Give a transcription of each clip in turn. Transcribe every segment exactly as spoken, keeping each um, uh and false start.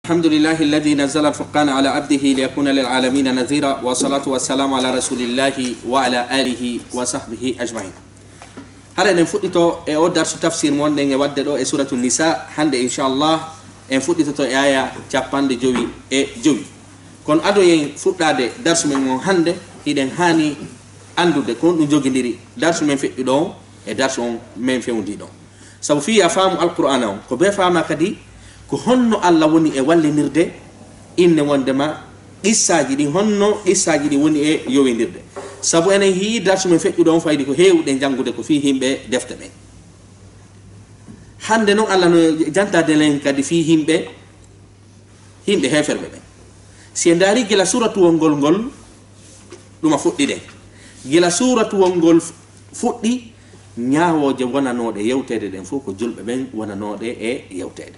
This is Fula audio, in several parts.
الحمد لله الذي نزل الفرقان على عبده ليكون للعالمين نذيرا، والصلاة والسلام على رسول الله وعلى آله وصحبه أجمعين. Hara eɗen fuɗɗito e o darsu tafsir mo wonɗen e waɗde ɗo e Suratu Nisa. Hannde, inchallah, en fuɗɗitoto e aya capanɗe jowi e jowi. Kono ado en fuɗɗaade darsu men on hannde, hiɗen haani anndude ko honɗum jogindiri darsu men feƴƴuɗo on e darsu on men fewndiiɗo on. Sabu fii a faamu Alqur'aana on, ko bee faama kadi ko honno Alla woni e wallinirde inne wonndema qissaaji ɗin, honno qissaaji ɗin woni e yowindirde. Sabu enen hii darsu men feƴƴuɗo on faydi ko heewuɗen janngude ko fii yimɓe defte ɓen. Hannde non Alla no jantaade len kadi fii yimɓe, yimɓe heeferɓe ɓen. Si en ndaari gila suuratuwol ngol ngol, ɗum a fuɗɗi ɗen. Gila suuratuwol ngol fu-, fuɗɗi, ñaawooje wonanooɗe yewteede ɗen fof ko julɓe ɓen wonanooɗe e yewteede.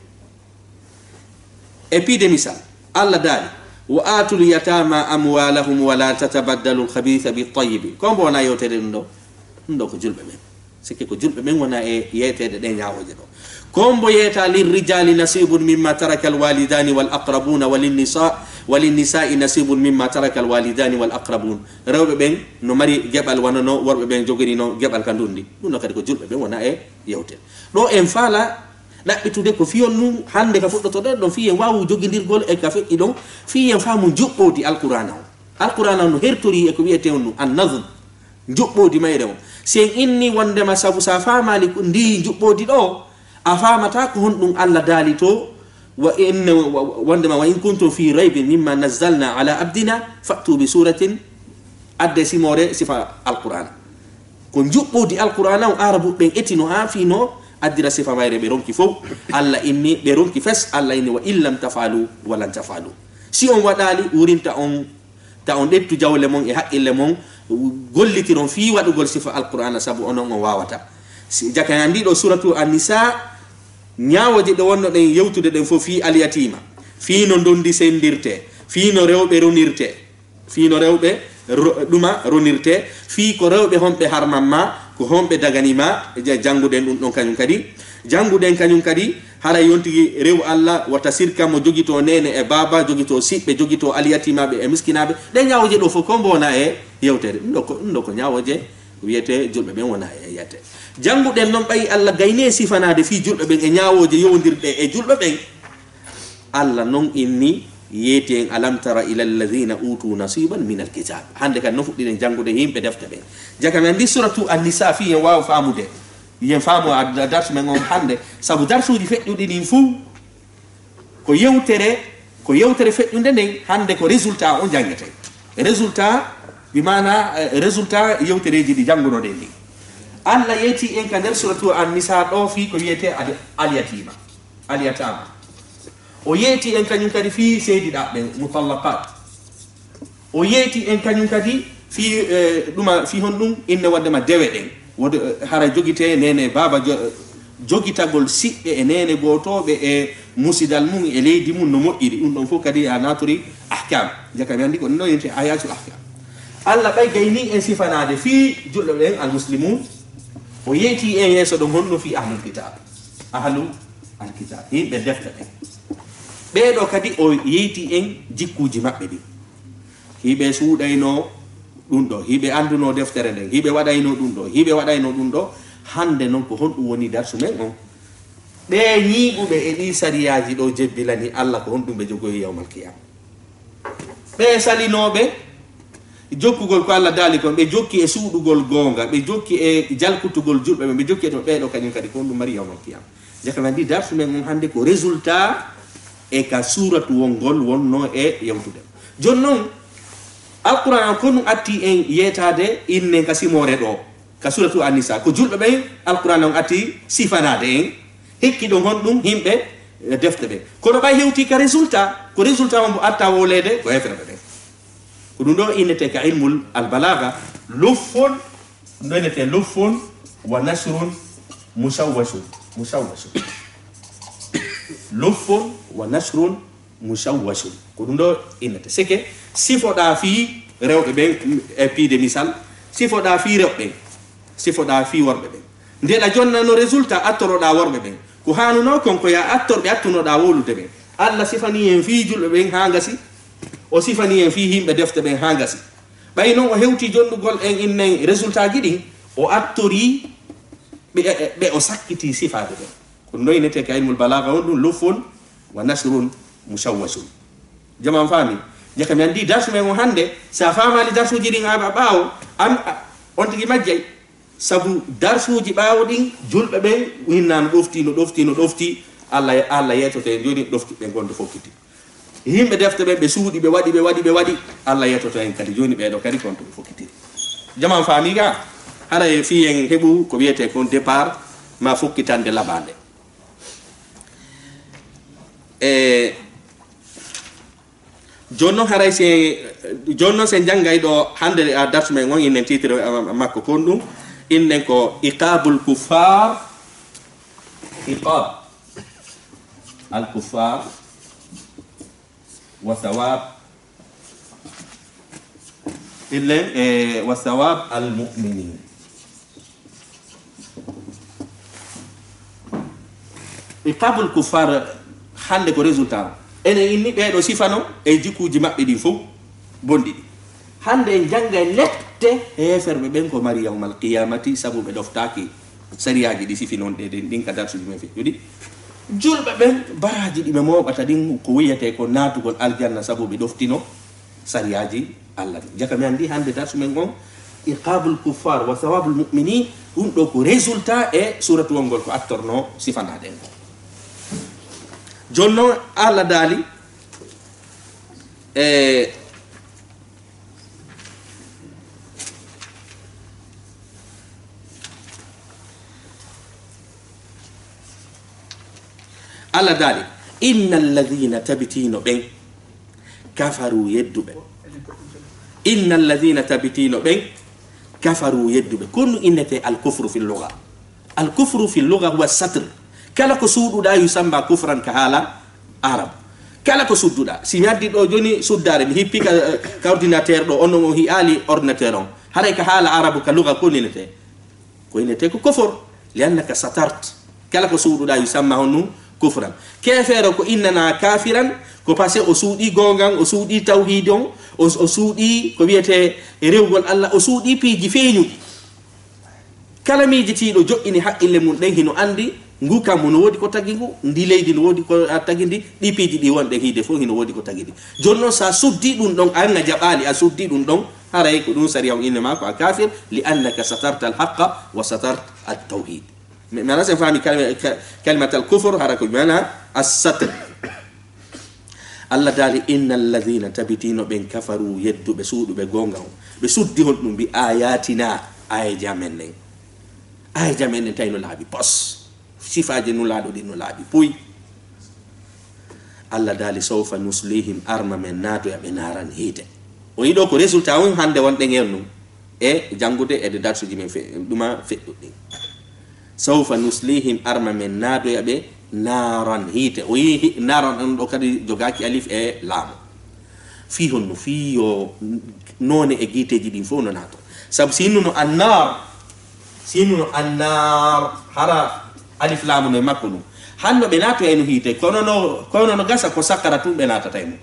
E piide misal, Alla daali, "Wa aatul yataama amwaalahum wa laa tatabaddalu l-khabiisa bit-tayyibi." Ko mbo wona yewteede ɗum ɗo? Ɗum ɗo ko julɓe ɓen. Sikke ko julɓe ɓen wona e yeeteede ɗe ñaawooje ɗo. Ko mbo yeeta, "Lirrijaali nasiibun mimma taraka alwaalidaani wal aqrabuuna wa linnisaa, wa linnisaa'i nasiibun mimma taraka alwaalidaani wal aqrabuun." Rewɓe ɓen no mari geɓal wano no worɓe ɓen joginino geɓal ka ndundi. Ɗum ɗo kadi ko julɓe ɓen wona e yewteede. Ɗo en faala ɗaɓɓitude ko fii on ɗum hannde ka fuɗɗotoɗen ɗon, fii en waawu jogindirgol e ka feƴƴi ɗon, fii en faamu njuɓɓoodi Alqur'aana on. Alqur'aana on no hertori e ko wiyetee on ɗum an-nazm, njuɓɓoodi mayre on. Si en inni wonndema sabu sa faamaali ko ndi njuɓɓoodi ɗo, a faamata ko honɗum Alla daali to, wa in, wa, wa, wonndema, "Wa in kuntum fii raybin mimma nazzalnaa alaa abdinaa fa'tuu bi suuratin." Adde simoore sifa Alqur'aana. Ko njuɓɓoodi Alqur'aana on Aarabuɓe ɓen etino haa fii no addira sifa mayre ɓe ronki fow. Alla inni ɓe ronki fes, Alla inni, "Wa in lam taf'aluu wa lan taf'aluu." Si on waɗaali, wurinta on, ta on ƴettu jawle mon e haqqille mon, gollitiron fii waɗugol sifa Alqur'aana, sabu onon on waawata. Si, jaka en anndi ɗo Suratu An-Nisaa, ñaawooje ɗe wonno ɗen yewtude ɗen fof fii alyatiima, fii no ndondi senndirtee, fii no rewɓe ronirtee. Fii no rewɓe ro-, ɗuma ronirtee, fii ko rewɓe honɓe harman ma, ko honɓe dagani ma, ja-, jannguɗen ɗum ɗon kañum kadi. Jannguɗen kañum kadi, haray yontigi rewu Alla, wata sirka mo jogitoo neene e baaba, jogitoo siɓɓe, jogitoo alyatimaaɓe e miskinaaɓe. Ɗee ñaawooje ɗoo fof ko mbo wona e yewtere. Ɗum ɗo ko, ɗum ɗo ko ñaawooje wiyetee julɓe ɓen wona e yiyatee. Jannguɗen non ɓay Alla gaynii sifanaade fii julɓe ɓen e ñaawooje yowondirɗe e julɓe ɓen. Alla non inni yeeti en, "Alam tara ila alladhina utu nasiban min alkitab." Hannde kadi no fuɗɗiɗen janngude yimɓe defte ɓen. Jaka men ndi Suratu An-Nisa fii en waawa faamude. Yen faamu a, a darsu men on hannde. Sabu darsuuji feƴƴuɗi ɗin fuu ko yewtere, ko yewtere feƴƴunde nden, hannde ko résultat on janngete. Résultat, bi maana, eh, résultat yewtereeji ɗi janngunoɗen ɗin. Alla yeeti en ka nder Suratu An-Nisa ɗoo fii ko wiyetee al-, alyatiima. Alyataama. O yeeti en kañum kadi fii seediɗaaɓe ɓen, mutallaqat. O yeeti en kañum kadi fii, eh, ɗuma, fii honɗum inne waɗde ma dewe ɗen. Wode, eh, hara jogitee neene e baaba jo-, jogitagol siɓɓe e neene gootooɓe e musidal mum e leydi mum no moƴƴiri. Ɗum ɗon fof kadi a naatiri ahkam. Jaka mi anndi ko ɗum ɗo yonti ayatul ahkam. Alla ɓay gaynii en sifanaade fii julɓe ɓen almuslimun. O yeeti en yeeso ɗon honno fii ahlul kitab. Ahlu alkitab, yimɓe defte ɗen. Ɓee ɗoo kadi o yeyti en jikkuuji maɓɓe ɗin. Hiɓe suuɗaynoo ɗum ɗoo, hiɓe anndunoo deftere nden, hiɓe waɗaynoo ɗum ɗoo, hiɓe waɗaynoo ɗum ɗoo. Hannde non ko honɗum woni darsu men on? Ɓee ñiiɓuɓe e ɗii sariyaaji ɗoo jebbilani Alla, ko honɗum ɓe jogoyi yawmal qiyama? Ɓee salinooɓe jokkugol ko Alla daali kon, ɓe jokki e suuɗugol goonga, ɓe jokki e jalkutugol julɓe ɓen, ɓe jokki e ɗum, ɓee ɗoo kañum kadi ko honɗum mari yawmal qiyama? Jaka men ndi darsu men on hannde ko résultat e ka suuratu wongol wonnoo e yewtude. Jooni non, Alqur'aana on ko honɗum atti en yeetaade innen ka simoore ɗoo, ka Suratu An-Nisa? Ko julɓe ɓen Alqur'aana on atti sifanaade en. Hikki ɗon honɗum? Yimɓe, eh, defte ɓen. Kono ɓay hewtii ka résultat, ko résultat on mbo atta wooleede ko heeferɓe ɓen. Ko ɗum ɗoo innetee ka ilmul al-balaaga, luffun, ɗum ɗoo innetee luffun wa nashrun mushawwashun. Mushawwashun. Luffun wa nashrun mushawwashun. Ko ɗum ɗoo innetee. Sike sifoɗaa fii rewɓe ɓen, e piide misal, sifoɗaa fii rewɓe ɓen, sifoɗaa fii worɓe ɓen. Nde ɗa jonnano résultat, attoroɗaa worɓe ɓen. Ko haanunoo kon ko yo a attor ɓe attunoɗaa wowlude ɓen. Allah sifanii en fii julɓe ɓen haa ngasi, o sifanii en fii yimɓe defte ɓen haa ngasi. Ɓay non o hewtii jonnugol en innen résultat ji ɗin, o attorii ɓe, ɓe o sakkitii sifaade ɓen. Ko noynetee ka ilmul balaaga on ɗun, lufun wa nasrun mushawwashun. Jama on faami? Jaka mi anndi darsu men on hannde, si a faamaali darsuuji ɗin a, a ɓaawo, an, a, on tigi majjay. Sabu darsuuji ɓaawo ɗin, julɓe ɓen hinna no ɗofti, no ɗofti, no ɗofti. Allah, Allah yeetoto en jooni ɗofti ɓe gonde fokkiti. Yimɓe defte ɓen ɓe suuɗi, ɓe waɗi, ɓe waɗi, ɓe waɗi. Allah yeetoto en kadi jooni ɓee ɗoo kadi kon to ɓe fokkitiri. Jama on faami ga? Haray fii en heɓu ko wiyetee kon départ, maa fokkitande laɓaande. E jooni non haray si, jooni non si en janngay ɗoo hannde a darsu men on, innen titre, a, a, makko kon ɗun, innen ko iqabul kuffar, iqab al kuffar wa thawab, innen, e, wa thawab al mu'minin. Iqabul kuffar, hannde ko résultat. Enen inni ɓee ɗoo sifano e jikkuuji maɓɓe ɗin fow bonɗi ɗi. Hannde en janngay lette heeferɓe ɓen ko mari yawmal qiyamati, sabu ɓe ɗoftaaki sariyaaji ɗi sifi non ɗe, ɗin, ɗin ka darsuuji men feƴƴuɗi. Julɓe ɓen, baraaji ɗi ɓe mooɓata ɗin, ko wiyetee ko naatugol aljanna, sabu ɓe ɗoftino sariyaaji Allah ɗin. Jaka mi anndi hannde darsu men on, iqabul kuffar wa thawabul mu'minin, ɗun ɗoo ko résultat e suuratu on ngol ko attornoo sifanaade en kon. Jooni non, Allah daali, e, Allah daali, inna alladhina, tabitino ɓen, kafaru, yedduɓe. Inna alladhina, tabitino ɓen, kafaru, yedduɓe. Ko honɗun innetee al kufru fil lugha? Al kufru fil lugha huwa satr. Kala ko suuɗuɗaa yusamma kufran ka haala Arab. Kala ko sudduɗaa. Si mi addi ɗoo jooni suddaare, mi hippi ka, ka ordinateur ɗoo, on non o hi'aali ordinateur on. Haray ka haala Arabu, ka lugha, ko honɗun innetee? Ko innetee ko kufur, li annaka satart. Kala ko suuɗuɗaa yusamma honɗun? Kufran. Keefeero ko innanaa kafiran, ko parce que o suuɗii goongan, o suuɗii tawhiid on, o, o suuɗii ko wiyetee e rewugol Allah, o suuɗii piiji feeñuɗi. Kala miijitiiɗo joƴƴini haqqille mun ɗen hino anndi ngu kammu no woodi ko tagi ngu, ndi leydi no woodi ko, a, tagi ndi, ɗi piiji ɗi wonɗen hiide fow hino woodi ko tagi ɗi. Jooni non, si a suddii ɗun ɗon, an a jaɓaali, a suddii ɗun ɗon, haray ko ɗun sariya on inne maa ko a kafir, li annaka satarta al haqqa wa satarta at tawhid. Mi, mi alaa si en faami kal-, ka-, kalimatal kufur, hara ko bi maana as satr. Allah daali, inna alladhina, tabitino ɓen, kafaru, yedduɓe, suuɗuɓe goonga on, ɓe suddi honɗun? Bi ayatina, aayeeji amen ɗen. Aayeeji amen ɗen tawi no laaɓi pos. Sifaaji Nulaaɗo ɗin no laaɓi puy. Allah daali, sawfa nuslihim, arma men naatoya ɓe naaran hiite. O yiɗo ko résultat on hannde wonɗen e on ɗun e janngude e darsuuji men fe-, ɗuma feƴƴuɗi ɗin. Sawfa nuslihim, arma men naatoya ɓe naaran hiite. O yi hi-, naaran on ɗoo kadi jogaaki alif e laamu. Fii honno? Fii yo noone e giiteeji ɗin fow no naato. Sabu si hinnuno annar, si hinnuno annar, hara alif laamu no e makko ɗun. Hanno ɓe naatoyayno hiite, kono no, kono no gasa ko sakara tun ɓe naatatayno.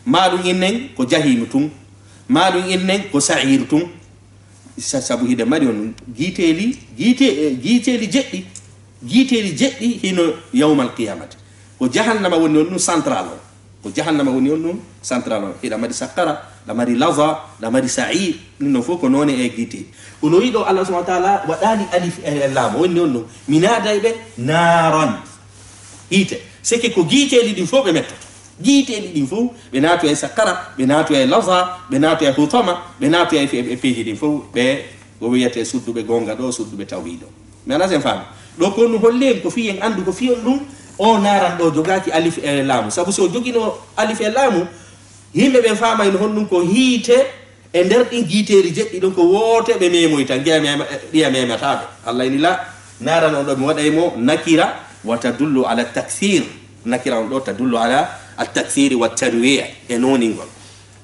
Maa ɗun innen ko jahimu tun. Maa ɗun innen ko sa'iru tun. Sa-, sabu hiɗen mari on giiteeli, giite-, eh, giiteeli jeɗɗi. Giiteeli jeɗɗi hino yawmal qiyamati. Ko jahannama woni on ɗun central on. Ko jahannama woni on ɗun central on. Hiɗa mari sakkara, ɗa mari laza, ɗa mari sa'ir. Ɗin non fow ko noone e giite. Kono yiɗo Allah subhanahu wa ta'ala waɗaali alif e laamu. Woni on ɗun. Mi naaday ɓe naaran. Hiite. Seke ko giiteeli ɗin fow ɓe mettoto. Giiteeli ɗin fow, ɓe naatoya e sakkara, ɓe naatoya e laza, ɓe naatoya e hutama, ɓe naatoya e fe-, e peeji ɗin fow, ɓe ko wiyetee sudduɓe goonga ɗoo, sudduɓe tawhiid on. Mi alaa si en faami. Ɗoo ko no holli en ko fii en anndu ko fii on ɗun, o naaran ɗoo jogaaki alif e laamu. Sabu si o jogino alif e laamu, yimɓe ɓen faamayno honɗun ko hiite e nder ɗin giiteeli jeɗɗi ɗon ko woote ɓe meemoyta, ngiya meema-, ɗiya meemataa ɓe. Allah ini la, naaran on ɗoo mi waɗay mo nakira wa tadullu ala taksir. Nakira on ɗoo tadullu ala at-taksiri wa tanwi' e nooningol.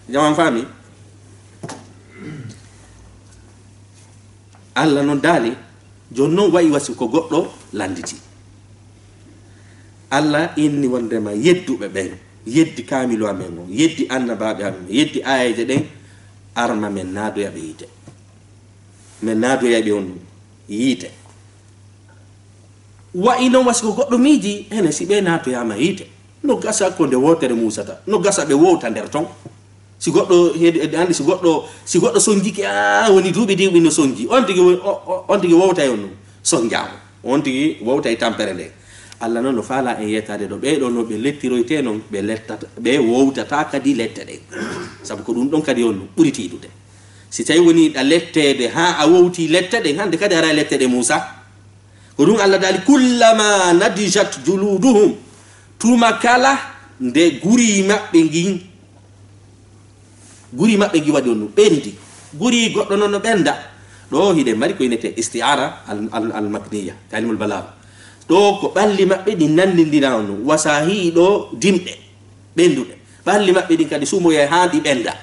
Jama on faami? Allah non daali, jooni non wa'i wasi ko goɗɗo lannditi. Allah inni wondema yedduɓe ɓen, yeddi kaamilu amen on, yeddi annabaaɓe amen, yeddi aayeeje ɗen, arma men naadoya ɓe yiite. Men naadoya ɓe on yiite. Wa'i non wasi ko goɗɗo miiji, ene si ɓe naatoyaama yiite, no gasa ko nde wootere muusata, no gasa ɓe wowta nder ton. Si goɗɗo heedi, heedi anndi, si goɗɗo, si goɗɗo sonjike, a woni duuɓi diwɓi no sonji, on tigi wo-, o-, o-, on tigi wowtay on ɗum, sonjaama. On tigi wowtay tampere nde. Allah noon no faala en yettaade ɗo, ɓee ɗoo no ɓe lettiroytee noon, ɓe lettata, ɓe wowtata kadi lette ɗen. Sabu ko ɗum ɗon kadi on ɗum ɓuri tiiɗude. Si tawi woni ɗa letteede haa a wowti lette ɗen, hannde kadi ara lette ɗe Muusa. Ko ɗum Allah daali, "Kullama nadijat juluduhum." Tuma kala nde guri maɓɓe ngin, guri maɓɓe ngin waɗi on ɗum ɓendi. Guri goɗɗo noon no ɓenda. Ɗo hiɗen mari ko inete isti'ara al, al, al makniya, kalimul balaga. Ɗo ko ɓalli maɓɓe ɗin nanndindina on ɗum. Wasa hii ɗo dimɗe, ɓenduɗe. Ɓalli maɓɓe ɗin kadi sumoyay haa ɗi ɓenda.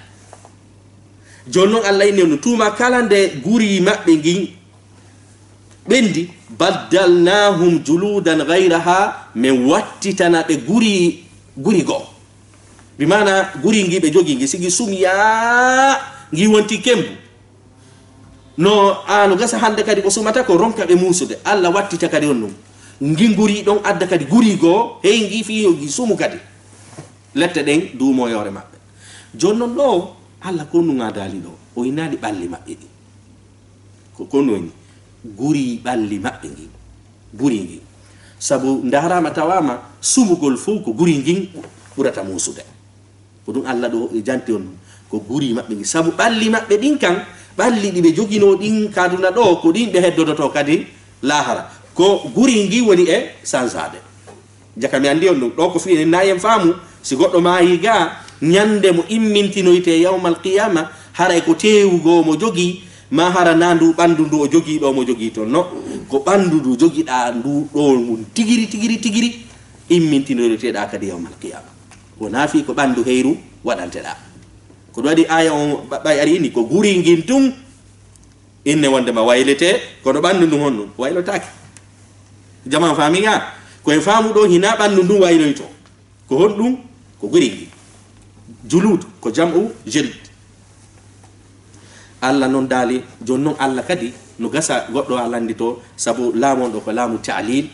Jooni noon Allah inni on ɗum, tuma kala nde guri maɓɓe ngin ɓendi, "baddalnahum juludan ghayraha", men wattitana ɓe guri, guri goo. Bi maana guri ngi ɓe jogi ngi, si ngi sumi yaa, ngi wonti kembu. No, a no gasa hannde kadi ko sumata ko ronka ɓe muusude. Allah wattita kadi on ɗum. Ngi guri ɗon adda kadi guri goo, hey ngi fii yo ngi sumu kadi. Lette ɗen duumo yoore maɓɓe. Jooni noon ɗo, Allah ko ɗum adaali ɗo, o inaali ɓalli maɓɓe ɗi. Ko, ko noon guri ɓalli maɓɓe ngin, guri ngin. Sabu ndaaraama tawaama sumugol fof ko guri ngin ɓurata muusude. Ko ɗum Allah ɗo e janti on, ko guri maɓɓe ngin. Sabu ɓalli maɓɓe ɗin kan, ɓalli ɗi ɓe joginoo ɗin ka aduna ɗo, ko ɗin ɓe heddodotoo kadi laahara. Ko guri ngin woni e sansaade. Jaka mi anndi on ɗum. Ɗo ko fii en nayi en faamu, si goɗɗo maayi ga, ñande mo immintinoyte yawmal qiyama, haray ko teewu goo mo jogii, ma hara na ndu ɓanndu ndu o jogii ɗo mo jogii toon. No, ko ɓanndu ndu jogiɗaa ndu ɗo ngun tigiri, tigiri, tigiri, immintinoyteɗaa kadi yawmal qiyama. Wonaa fii ko ɓanndu heyru waɗanteɗaa. Ko ɗum waɗi aya on ɓa-, ɓay ari inni, ko guri ngin tun, inne wonde ma waylete, kono ɓanndu ndun honɗum? Waylotaake. Jamaa faami nga? Ko en faamu ɗo, hinaa ɓanndu ndun wayloyto. Ko honɗum? Ko guri ngi. Juluud, ko jam'u jild. Allah non daali, jooni non Allah kadi no gasa goɗɗo a lanndito, sabu laamu on ɗo ko laamu ta'lil.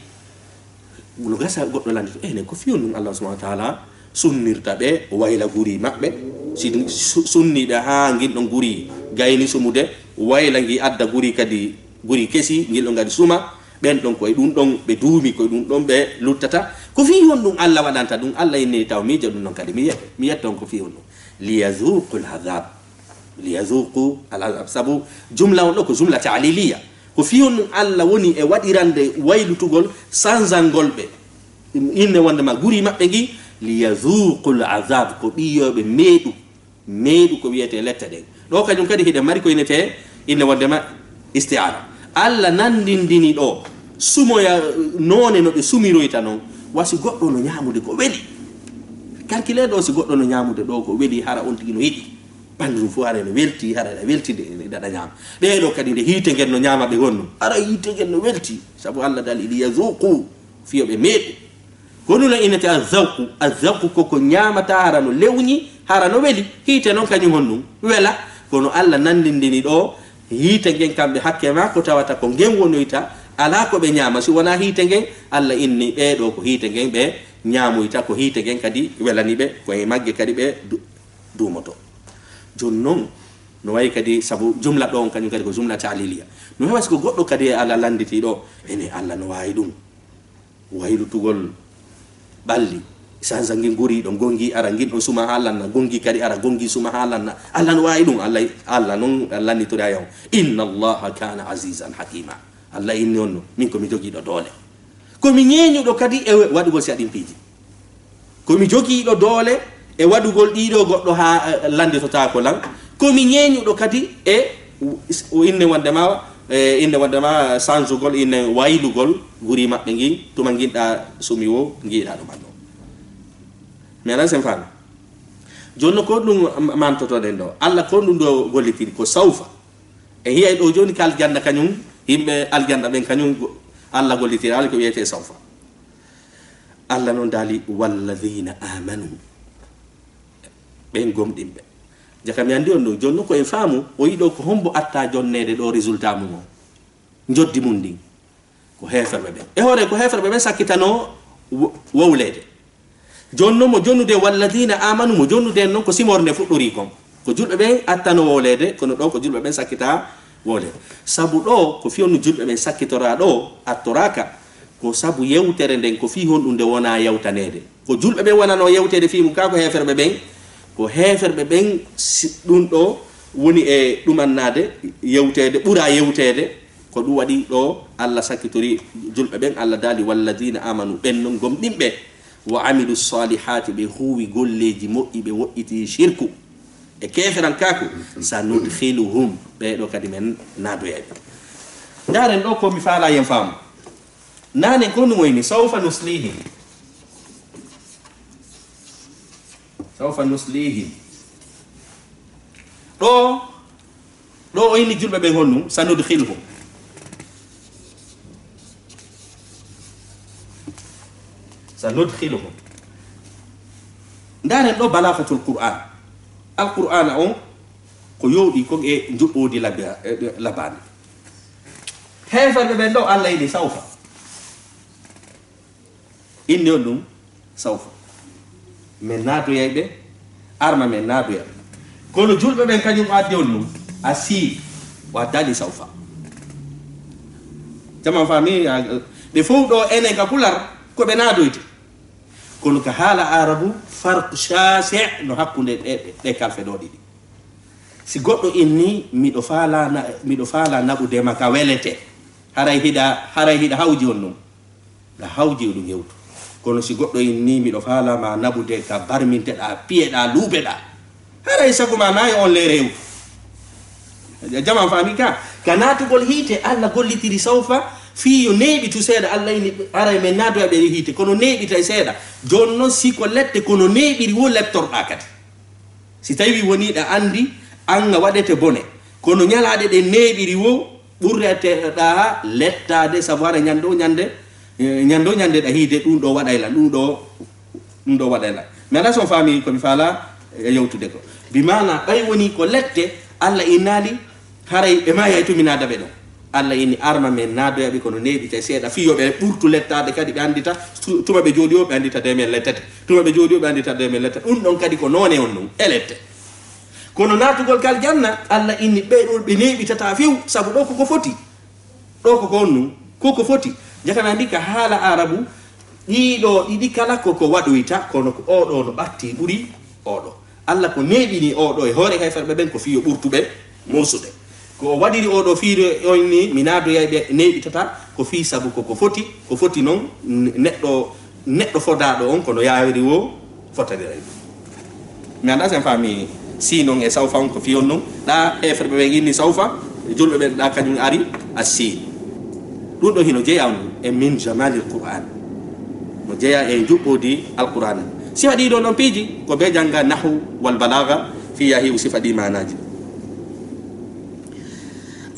No gasa goɗɗo lanndito, enen ko fii honɗum Allah subhanahu wa ta'ala sunnirta ɓe wayla guri maɓɓe, si su-, sunni ɓe haa ngin ɗon guri gayni sumude, wayla ngi adda guri kadi, guri kesi, ngin ɗon kadi suma, ɓen ɗon ko e ɗum ɗon ɓe duumi, ko e ɗum ɗon ɓe luttata. Ko fii honɗum Allah waɗanta ɗum? Allah inni taw miijo ɗum ɗon kadi, mi ye-, mi yetta on ko fii honɗum? Liyazuqul azab. Liyazuqu al azab. Sabu jumla on ɗo ko jumla ta'liliya. Ko fii honɗum Allah woni e waɗirande waylutugol, sanzangol ɓe. Inne wonde ma guri maɓɓe ngi, liyazuqul azab, ko ɓiyoɓe meeɗu, meeɗu ko wiyetee lette ɗen. Ɗo kañum kadi hiɗen mari ko inetee inne wonde ma isti'ara. Allah nanndindini ɗo, sumoya noone no ɓe sumiroyta non. Wasi goɗɗo no ñaamude ko weli. Calculer ɗo si goɗɗo no ñaamude ɗo ko weli, hara on tigi no yiɗi. Ɓanndu ndun fof hara ene welti, hara ene welti nde, nde daɗa ñaama. Ɓee ɗo kadi nde hiite ngen no ñaama ɓe honno. Hara hiite ngen no welti. Sabu Allah daali, "Liyazuqu", fii yo ɓe meeɗu. Ko ɗum no innete azzawqu. Azzawqu ko ko ñaamata hara no lewñi, hara no weli. Hiite non kañum honɗum? Wela. Kono Allah nanndindini ɗo, hiite ngen kamɓe hakke maa ko tawata ko ngen wonoyta, alaa ko ɓe ñaama si wonaa hiite ngen. Allah inni ɓee ɗo ko hiite ngen ɓe ñaamoyta, ko hiite ngen kadi welani ɓe, ko e magge kadi ɓe du-, duumoto. Jooni non, no wayi kadi, sabu jumla ɗo on kañum kadi ko jumla ta'liliya. No hewa si ko goɗɗo kadi e Allah lannditi ɗo, ene Allah no waawi ɗum. Waylutugol ɓalli, sansa ngin guri ɗon, gongi ara, ngin ɗon suma haa lanna, gongi kadi ara, gongi suma haa lanna. Allah no waawi ɗum, Allah, Allah non lannitori aya on. Inna Allaha kana azizan hakima. Allah inni on no, min ko mi jogiiɗo doole. Ko mi ñeeñuɗo kadi e waɗugol si aɗin piiji. Ko mi jogiiɗo doole e waɗugol ɗiɗo goɗɗo haa, eh, lannditotaako lan. Ko mi ñeeñuɗo kadi e o inne wonde ma, eh, inne wonde ma sanzugol, inne waylugol guri maɓɓe ngin, tuma nginɗa sumi wo, ngiɗa ɗum anno. Mi alaa sen faami. Jooni no ko ɗum ma-, mantotoɗen ɗo. Allah ko ɗum ɗo gollitiri ko sawfa. E hiya e ɗo jooni ka aljanna kañum, yimɓe aljanna ɓen kañum go-, Allah gollitiri, Allah ko wiyetee sawfa. Allah noon daali, "Walladina amanu." Ɓen gomɗinɓe. Jaka mi anndi on ɗum. Jooni noon ko en faamu, o yiɗo ko hombo atta jonneede ɗo résultat mum o. Njoddi mum ndin. Ko heeferɓe ɓen. E hoore ko heeferɓe ɓen sakkitanoo wo-, wowleede. Jooni noon mo jonnude walladina amanu, mo jonnude en noon ko simorde fuɗɗori kon. Ko julɓe ɓen attano wowleede, kono ɗo ko julɓe ɓen sakkita wowleede. Sabu ɗo ko fii honɗum julɓe ɓen sakkitora ɗo, attoraka, ko sabu yewtere nden ko fii honɗum nde wona yewtaneede. Ko julɓe ɓen wonano yewteede fii mum, kaa ko heeferɓe ɓen, ko heeferɓe ɓen si-, ɗum ɗo woni e ɗumannaade yewteede, ɓura yewteede. Ko ɗum waɗi ɗo Allah sakkitori julɓe ɓen, Allah daali, "Walladina amanu", ɓen non gomɗinɓe, "wa amilu salihati", ɓe huuwi golleeji moƴƴi, ɓe woɗɗiti shirku e keeferankaaku, "sanudkhiluhum", ɓee ɗo kadi men naadoyay ɓe. Ndaaren ɗo ko mi faalaa yen faamu. Naane ko ɗum woni, "Sawfa nuslihim." "Sawfa nuslihim." Ɗo, ɗo o inni julɓe ɓen honɗum, "Sanudkhiluhum." "Sanudkhiluhum." Ndaaren ɗo balagatul Qur'an. Alqur'ana on ko yowɗi kon e njuɓɓoodi labba-, e, e, labbaandi. Heeferɓe ɓen ɗo Allah inni sawfa. Inni on ɗum sawfa. Men naadoyay ɓe, arma men naadoya ɓe. Kono julɓe ɓen kañum addi on ɗum, a sii, wa dali sawfa. Jamaa faami, a, ɓe fow ɗo enen ka pular, ko ɓe naadoyte. Kono ka haala Arabu, farq shaasi' no hakkunde ɗe, ɗe, ɗe kalfe ɗo ɗiɗi. Si goɗɗo inni, miɗo faala na-, miɗo faala naɓude ma ka welete, haray hiɗa, haray hiɗa hawji on ɗum. Ɗa hawji ɗum hewtu. Kono si goɗɗo inni, miɗo faala ma naɓude ka barminteɗa, piyeɗa, luupeɗa, haray sago ma nayo on leere hewtu. Jamaa faami ka, ka naatugol hiite, Allah gollitiri sawfa, fii yo neeɓitu seeɗa, Allah inni, haray men naadoya ɓe hiite, kono neeɓitay seeɗa. Jooni non, si ko lette, kono neeɓiri wo leptorɗa kadi. Si tawi woni ɗa anndi, an a waɗete bone. Kono ñalaaɗe ɗen neeɓiri wo, ɓurreteɗa lettaade, sabu hara ñande o ñande, eh, ñande o ñande ɗa hiide, ɗum ɗo waɗay lan, ɗum ɗo, ɗum ɗo waɗay lan. Mi alaa si on faami ko mi faala, eh, yewtude ko. Bi maana, ɓay woni ko lette, Allah innaali, haray ɓe maayay tun mi naada ɓe ɗon. Allah inni arma men naadoya ɓe kono neeɓitay seeɗa, fii yo ɓe ɓurtu lettaade kadi, ɓe anndita tu-, tuma ɓe jooɗi o, ɓe anndita de men lettete. Tuma ɓe jooɗi o, ɓe anndita de men lettete. Ɗum ɗon kadi ko noone on ɗum, e lette. Kono naatugol ka aljanna, Allah inni ɓee ɗoo ɓe neeɓitataa few, sabu ɗoo ko ko foti. Ɗoo ko ko on ɗum, ko ko foti. Jaka mi anndi ka haala Arabu, ɗii ɗoo ɗiɗi kala ko ko waɗoyta, kono ko oo ɗoo no ɓatti ɓuri oo ɗoo. Allah ko neeɓini oo ɗoo e hoore heeferɓe ɓen ko fii yo ɓurtu ɓe muusude. Ko o waɗiri oo ɗoo fiire on ni, mi naadoyay ɓe neeɓitataa, ko fii sabu ko ko foti, ko foti non n-, neɗɗo, neɗɗo fodaaɗo on, kono yaawiri wo fotaniray ɗum. Mi anndaa si en faami si non e sawfa on ko fii on non. Ɗa heeferɓe ɓen inni sawfa, julɓe ɓen ɗa kañum ari a si. Ɗum ɗo hino jeyaa on e min jamalil Qur'an. No jeyaa e njuɓɓoodi Alqur'aana. Sifa ɗii ɗoo ɗon piiji, ko ɓe jannga nahwu wal balaaga, fii yahi o sifa ɗii maanaaji.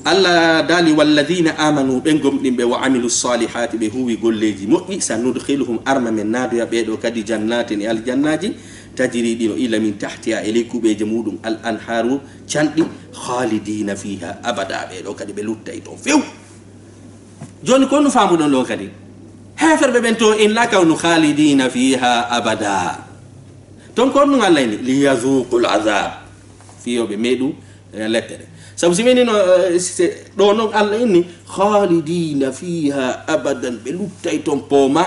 Allah daali, "Walladina amanu", ɓen gomɗinɓe, "wa amilu salihati", ɓe huuwi golleeji moƴƴi, "sanudkhiluhum", arma men naadoya ɓee ɗoo kadi, "jannatin", e aljannaaji, "tajri", ɗi no ila, "min tahtiha", e ley kuɓeeje muɗum, "al anharu", canɗi, "khalidina fiha abada", ɓee ɗoo kadi ɓe luttay toon few. Jooni ko honɗum faamuɗon ɗoo kadi? Heeferɓe ɓen to, "inna kawnu khalidina fiha abada". Ton ko honɗum Allah inni? "Liyazuqul azab". Fii yo ɓe meeɗu, eh, lettere. Sabu si woni no, eh, si, se, ɗoo non Allah inni, "Khalidina fiha abadan", ɓe luttay ton pooma.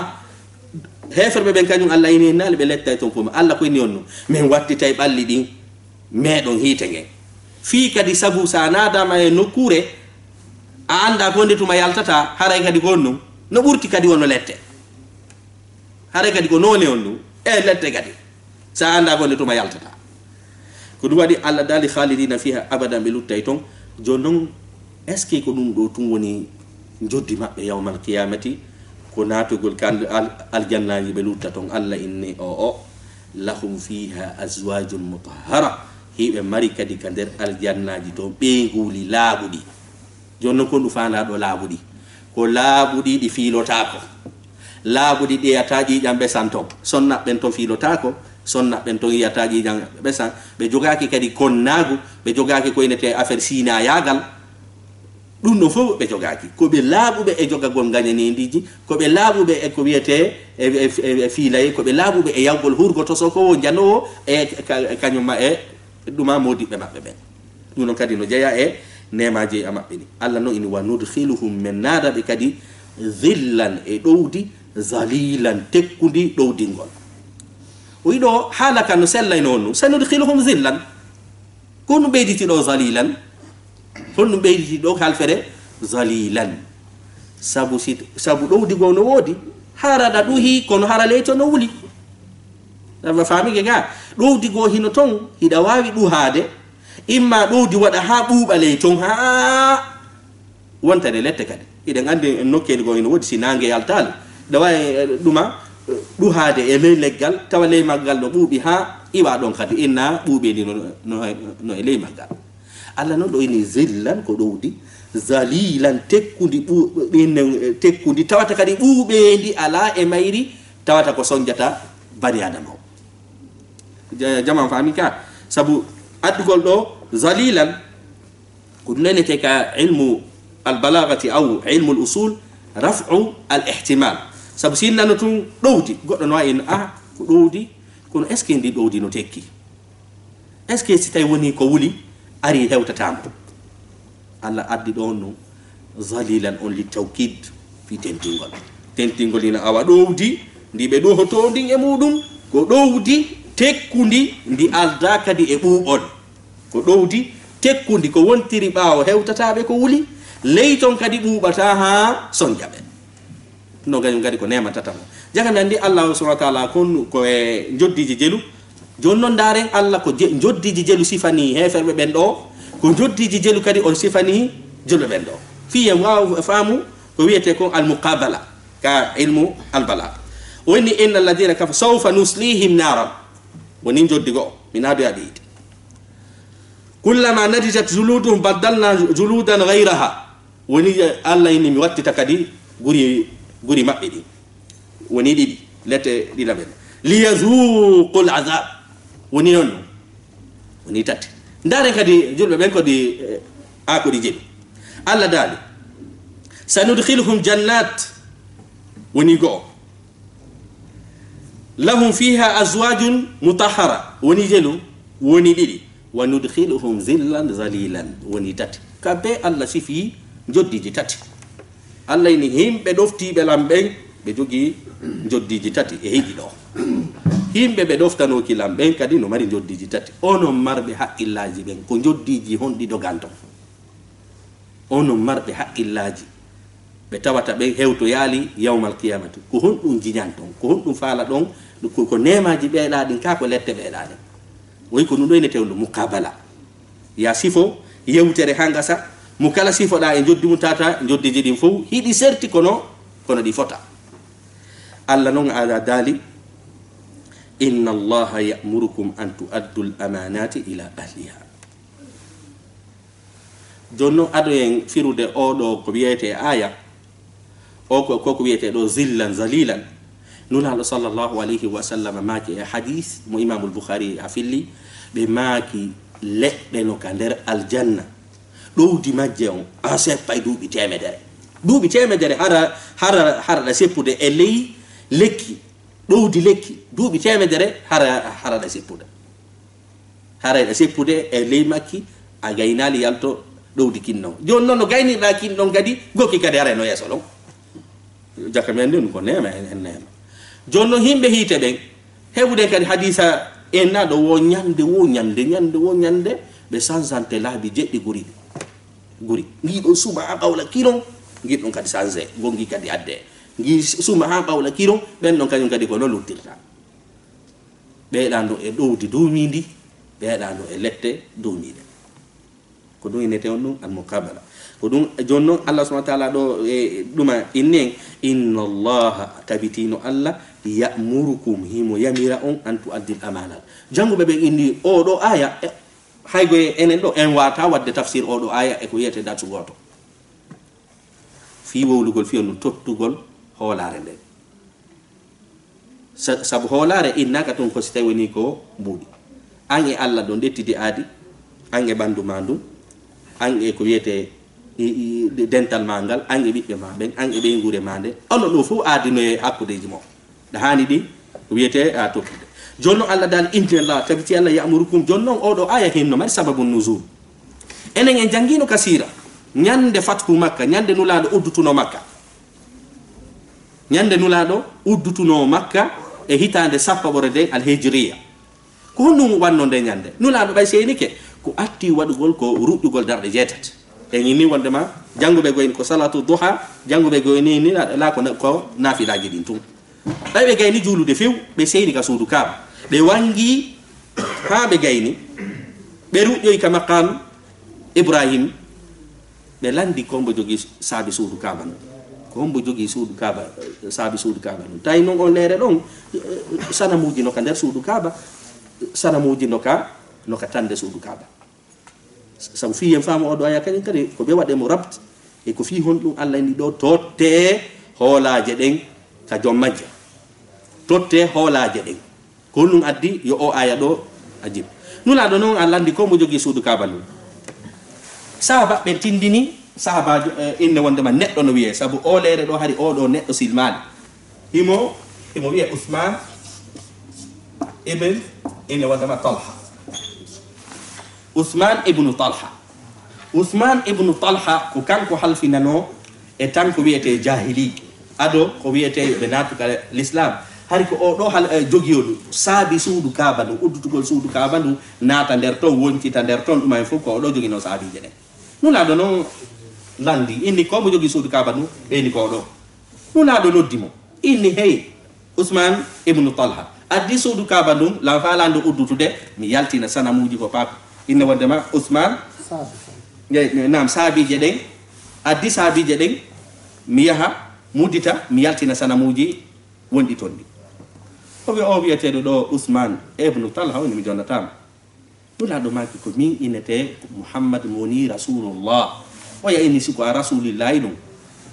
Heeferɓe ɓen kañum Allah inni, "Innaali ɓe lettay ton pooma." Allah ko inni on non? "Min wattitay ɓalli ɗin meeɗon hiite ngen." Fii kadi sabu sa naadaama e nokkuure, a anndaa ko nde tuma yaltata, haray kadi ko on non. No ɓurti kadi wono lette. Haray kadi ko noone on ɗum. E lette kadi. Sa anndaa ko nde tuma yaltata. Ko ɗum waɗi Allah daali, "Khalidina fiha abadan", ɓe luttay ton. Jooni non, est-ce que ko ɗum ɗoo tun woni njoddi maɓɓe yawmal qiyamati? Ko naatugol ka al-, al-, aljannaaji ɓe lutta ton. Allah inni, o, o. "Lahum fiha azwajun mutahhara." Hiɓe mari kadi ka nder aljannaaji ton ɓeynguuli laaɓuɗi. Jooni non, ko ɗum faandaa ɗoo laaɓuɗi? Ko laaɓuɗi ɗi fiilotaako. laaɓuɗi ɗi yiyataa ƴiiƴam ɓesan ton. Sonnaɓe ɓen ton fiilotaako, sonnaɓe ɓen ton yiyataa ƴiiƴam ɓesan. Ɓe jogaaki kadi konnaagu, ɓe jogaaki ko innetee affaire siinaayaagal. Ɗum ɗon fof ɓe jogaaki. Ko ɓe laaɓuɓe e jogagol ngañaneendiiji, ko ɓe laaɓuɓe e ko wiyetee e, e, e, e fiilayee, ko ɓe laaɓuɓe e yahgol hurgo to soko wo njanoowo e ka-, kañum ma e ɗuma moodiɓɓe maɓɓe ɓen. Ɗum ɗon kadi no jeyaa e neemaaji e maɓɓe ɗi. Allah no ini: "Wa nudkhiluhum", men naada ɓe kadi, "dhillan", e ɗowdi, "dhalilan", tekkundi ɗowdingol. O wi'i ɗo haala ka no sellaynoo on ɗum, "Sanudkhiluhum dhillan." Ko honɗum ɓeyditi ɗo "dhalilan"? Honɗum ɓeyditi ɗo halfere "dhalilan"? Sabu si, sabu ɗowdi goo no woodi, hara ɗa ɗuhi, kono hara leyto no wuli. A faamike ga? Ɗowdi goo hino ton, hiɗa waawi ɗuhaade, imma ɗowdi waɗa haa ɓuuɓa ley ton, haa wontane lette kadi. Hiɗen anndi nokkeeli goo hino woodi, si naange yaltaali, ɗa waawi, eh, ɗuma, eh, ɗuhaade e ley leggal, tawa ley maggal no ɓuuɓi haa iwa ɗon kadi, inna ɓuuɓeendi no, no, no e ley maggal. Allah non ɗo ini dhillan ko ɗowdi, dhalilan tekkundi ɓu-, ɗin, eh, tekkundi tawata kadi ɓuuɓeendi alaa e mayri, tawata ko sonjata bani Aadama o. Ja-, jamaa faami ka? Sabu addugol ɗo dhalilan, ko ɗum innetee ka ilmu al-balaagati aw ilmu al-usul, raf'u al-ihtimal. Sabu si innano tun ɗowdi, goɗɗo no wa'i en, "Ah, ko ɗowdi, kono est-ce que ndi ɗowdi no tekki? Est-ce que si tawi woni ko wuli, ari hewtataa mo?" Allah addi ɗon no dhalilan on li tawkid fii tentingol. Tentingol ina awa ɗowdi ndi ɓe ɗohotoo ndin e muɗum, ko ɗowdi tekkundi ndi aldaa kadi e ɓuuɓol. Ko ɗowdi tekkundi ko wontiri ɓaawo hewtataa ɓe ko wuli, ley ton kadi ɓuuɓataa haa sonja ɓe. No gañum kadi ko neema tataɓo. Jaga mi anndi Allah subhanahu wa ta'ala kon ko e njoddiiji jelu. Jooni non ndaaren Allah ko je-, njoddiiji jelu sifanii heeferɓe ɓen ɗo, ko njoddiiji jelu kadi on sifanii julɓe ɓen ɗo. Fii en waaw faamu ko wiyetee kon al-muqabala ka ilmu al-balagha. O inni: "Inna alladhina kafaru sawfa nuslihim naran." Woni njoddi go'o, mi naadoya ɓe yiite. "Kullama nadijat juluduhum baddalna juludan ghayraha." Woni, eh, Allah inni mi wattita kadi guri, guri maɓɓe ɗin. Woni ɗiɗi, lette ɗiɗaɓel. "Liyadhuqul adhab." Woni non. Woni tati. Ndaaren kadi julɓe ɓen ko ɗi, eh, a ko ɗi jelu. Allah daali: "Sanudkhiluhum jannat." Woni go'o. "Lahum fiha azwajun mutahhara." Woni jelu, woni ɗiɗi. "Wa nudkhiluhum dhillan dhalilan." Woni tati. Kamɓe Allah sifi njoddiiji tati. Allah ini yimɓe ɗoftiiɓe lan ɓen, ɓe jogii njoddiiji tati e hiɗi ɗo. Yimɓe ɓe ɗoftanooki lan ɓen kadi no mari njoddiiji tati. Onon marɓe haqqillaaji ɓen, ko njoddiiji honɗi doganton? Onon marɓe haqqillaaji, ɓe tawata ɓen hewtoyaali yawmal qiyamati, ko honɗum jiñanton? Ko honɗum faalaɗon? Ko, ko neemaaji ɓeeɗaa ɗin, kaa ko lette ɓeeɗaa ɗen? Woy ko ɗum ɗo ene tewndo muqabala. Ya sifo yewtere haa ngasa, mo kala sifoɗaa e njoddi mum, tawata njoddiiji ɗin fow hiɗi serti kono, kono ɗi fota. Allah non a daali: "Inna Allaha ya'murukum an tu'addul amanati ila ahliha." Jooni non, adoyen firude oo ɗoo ko wiyetee aaya, o ko, ko ko wiyetee ɗoo zillan zalilan. Nulaaɗo sallallahu alayhi wa sallam maaki e hadiis mo Imaamul Bukhari a filli, ɓe maaki leɗɗe no ka nder aljanna, ɗowdi majje on, a seppay duuɓi teemedere. Duuɓi teemedere hara, hara, hara ɗa seppude e ley lekki, ɗowdi lekki, duuɓi teemedere hara, hara ɗa seppude. Haray ɗa seppude e ley makki, a gaynaali yalto ɗowdi kin non. Jooni non no gaynirɗaa kin ɗon kadi, gokki kadi haray no yeeso ɗon. Jaka men ndin ko neema en, en neema. Jooni non yimɓe hiite ɓen, heɓude kadi hadiisa en na ɗo wo ñande, wo ñande, ñande, wo ñande, ɓe sansante laabi jeɗɗi guri. Guri. Ngii ɗon suma haa ɓawla kiron, ngii ɗon kadi sanse, gongi kadi adde. Ngii suma haa ɓawla kiron, ɓen ɗon kañum kadi ko non luttirta. Ɓeeɗaano e ɗowdi duumiindi, ɓeeɗaano e lette duumiiɗe. Ko ɗum innetee on ɗum al-muqabala. Ko ɗum, jooni non, Allah subhanahu wa ta'ala ɗo, e, ɗuma inni en, "Inna Allaha", tabitino Allah, "ya'murukum", himo yamira on, "an tu'addil amanat." Jannguɓe ɓen inni oo ɗoo aaya, e, hay go enen ɗo, en waata waɗde tafsir oo ɗoo aaya e ko wiyetee darsu gooto. Fii wowlugol, fii on ɗum tottugol hoolaare nden. Sa-, sabu hoolaare innaaka toon ko si tawi woni ko mbuuɗi. Aan e Allah ɗon ɗettidi aadi, aan e ɓanndu maa ndun, aan e ko wiyetee i, i, dental maa ngal, aan e ɓiɓɓe maa ɓen, aan e ɓeynguure maa nden. Onon ɗoo fof aadi no e hakkundeeji mon. Ɗa haani ɗi ko wiyetee a tottude. Jooni noon Allah daali, "Inna Allah, tabiti Allah, ya'murukum." Jooni noon oo ɗoo aaya heen no mari sababu nuzul. Enen en janngiino ka siira, ñande fathu Makka, ñande Nulaaɗo uddutunoo Makka. Ñande Nulaaɗo uddutunoo Makka e hitaande sappaɓore nden alhijriya. Ko honɗum wannoo nde ñande? Nulaaɗo ɓay seynike, ko atti waɗugol ko ruƴƴugol darɗe jeetati. En inni wondema jannguɓe goyni ko salatu duha, jannguɓe goyni ni la, la ko na, ko naafilaaji ɗin tun. Ɓay ɓe gayni juulude few, ɓe seyni ka suudu Kaaba. Ɓe wangi haa ɓe gayni, ɓe ruƴƴoyi ka maqam Ibrahim, ɓe lanndi ko hombo jogii saabi suudu Kaaba ndun. Ko hombo jogii suudu Kaaba, saabi suudu Kaaba ndun. Tawi non on leere ɗon, sanamuuji no ka nder suudu Kaaba, sanamuuji no ka, no ka tannde suudu Kaaba. Sabu fii yen faamu oo ɗoo aaya kañum kadi, ko ɓe waɗe mo rabt, e ko fii honɗum Allah inni ɗoo, tottee hoolaaje ɗen ka jom majje. Tottee hoolaaje ɗen. Ko honɗum addi yo oo aaya ɗoo a jib? Nulaaɗo non a lanndi ko mo jogii suudu Kaaba ndun. Sahaaba ɓen tinndini, sahaabaajo, eh, inne wondema neɗɗo no wiyee, sabu oo leere ɗoo hari oo ɗoo neɗɗo silmaali. Himo, himo wiyee Usmaan ibn, inne wondema Talha. Usmaan ibnu Talha. Usmaan ibnu Talha ko kanko halfinanoo e tan ko wiyetee jahili. Ado ko wiyetee yo ɓe naatu ka l'islam. Hari ko oo ɗoo hal, eh, jogiyoo ɗum. Saabi suudu Kaaba ndun, uddutugol suudu Kaaba ndun, naata nder ton, woncita nder ton, ɗum en fof ko oo ɗoo joginoo saabiije ɗen. Nulaaɗo non lanndi, inni ko mo jogii suudu Kaaba ndun, ɓeyni ko oo ɗoo. Nulaaɗo noddi mo, inni, "Hey, Usmaan ibnu Talha, addi suudu Kaaba ndun, lan faalaa ndu uddutude, mi yaltina sanamuuji ko paako." Inne wondema Usmaan, saabi. Ye, naam, saabiije ɗen, addi saabiije ɗen, mi yaha, mi uddita, mi yaltina sanamuuji wonɗi ton ɗi. O wi-, o wiyeteeɗo ɗoo Usmaan ibnu Talha woni mi jonnataama. Nulaaɗo maaki ko min innetee Muhammad mo woni Rasulullah. Oya inni si ko a Rasulillahi ɗum.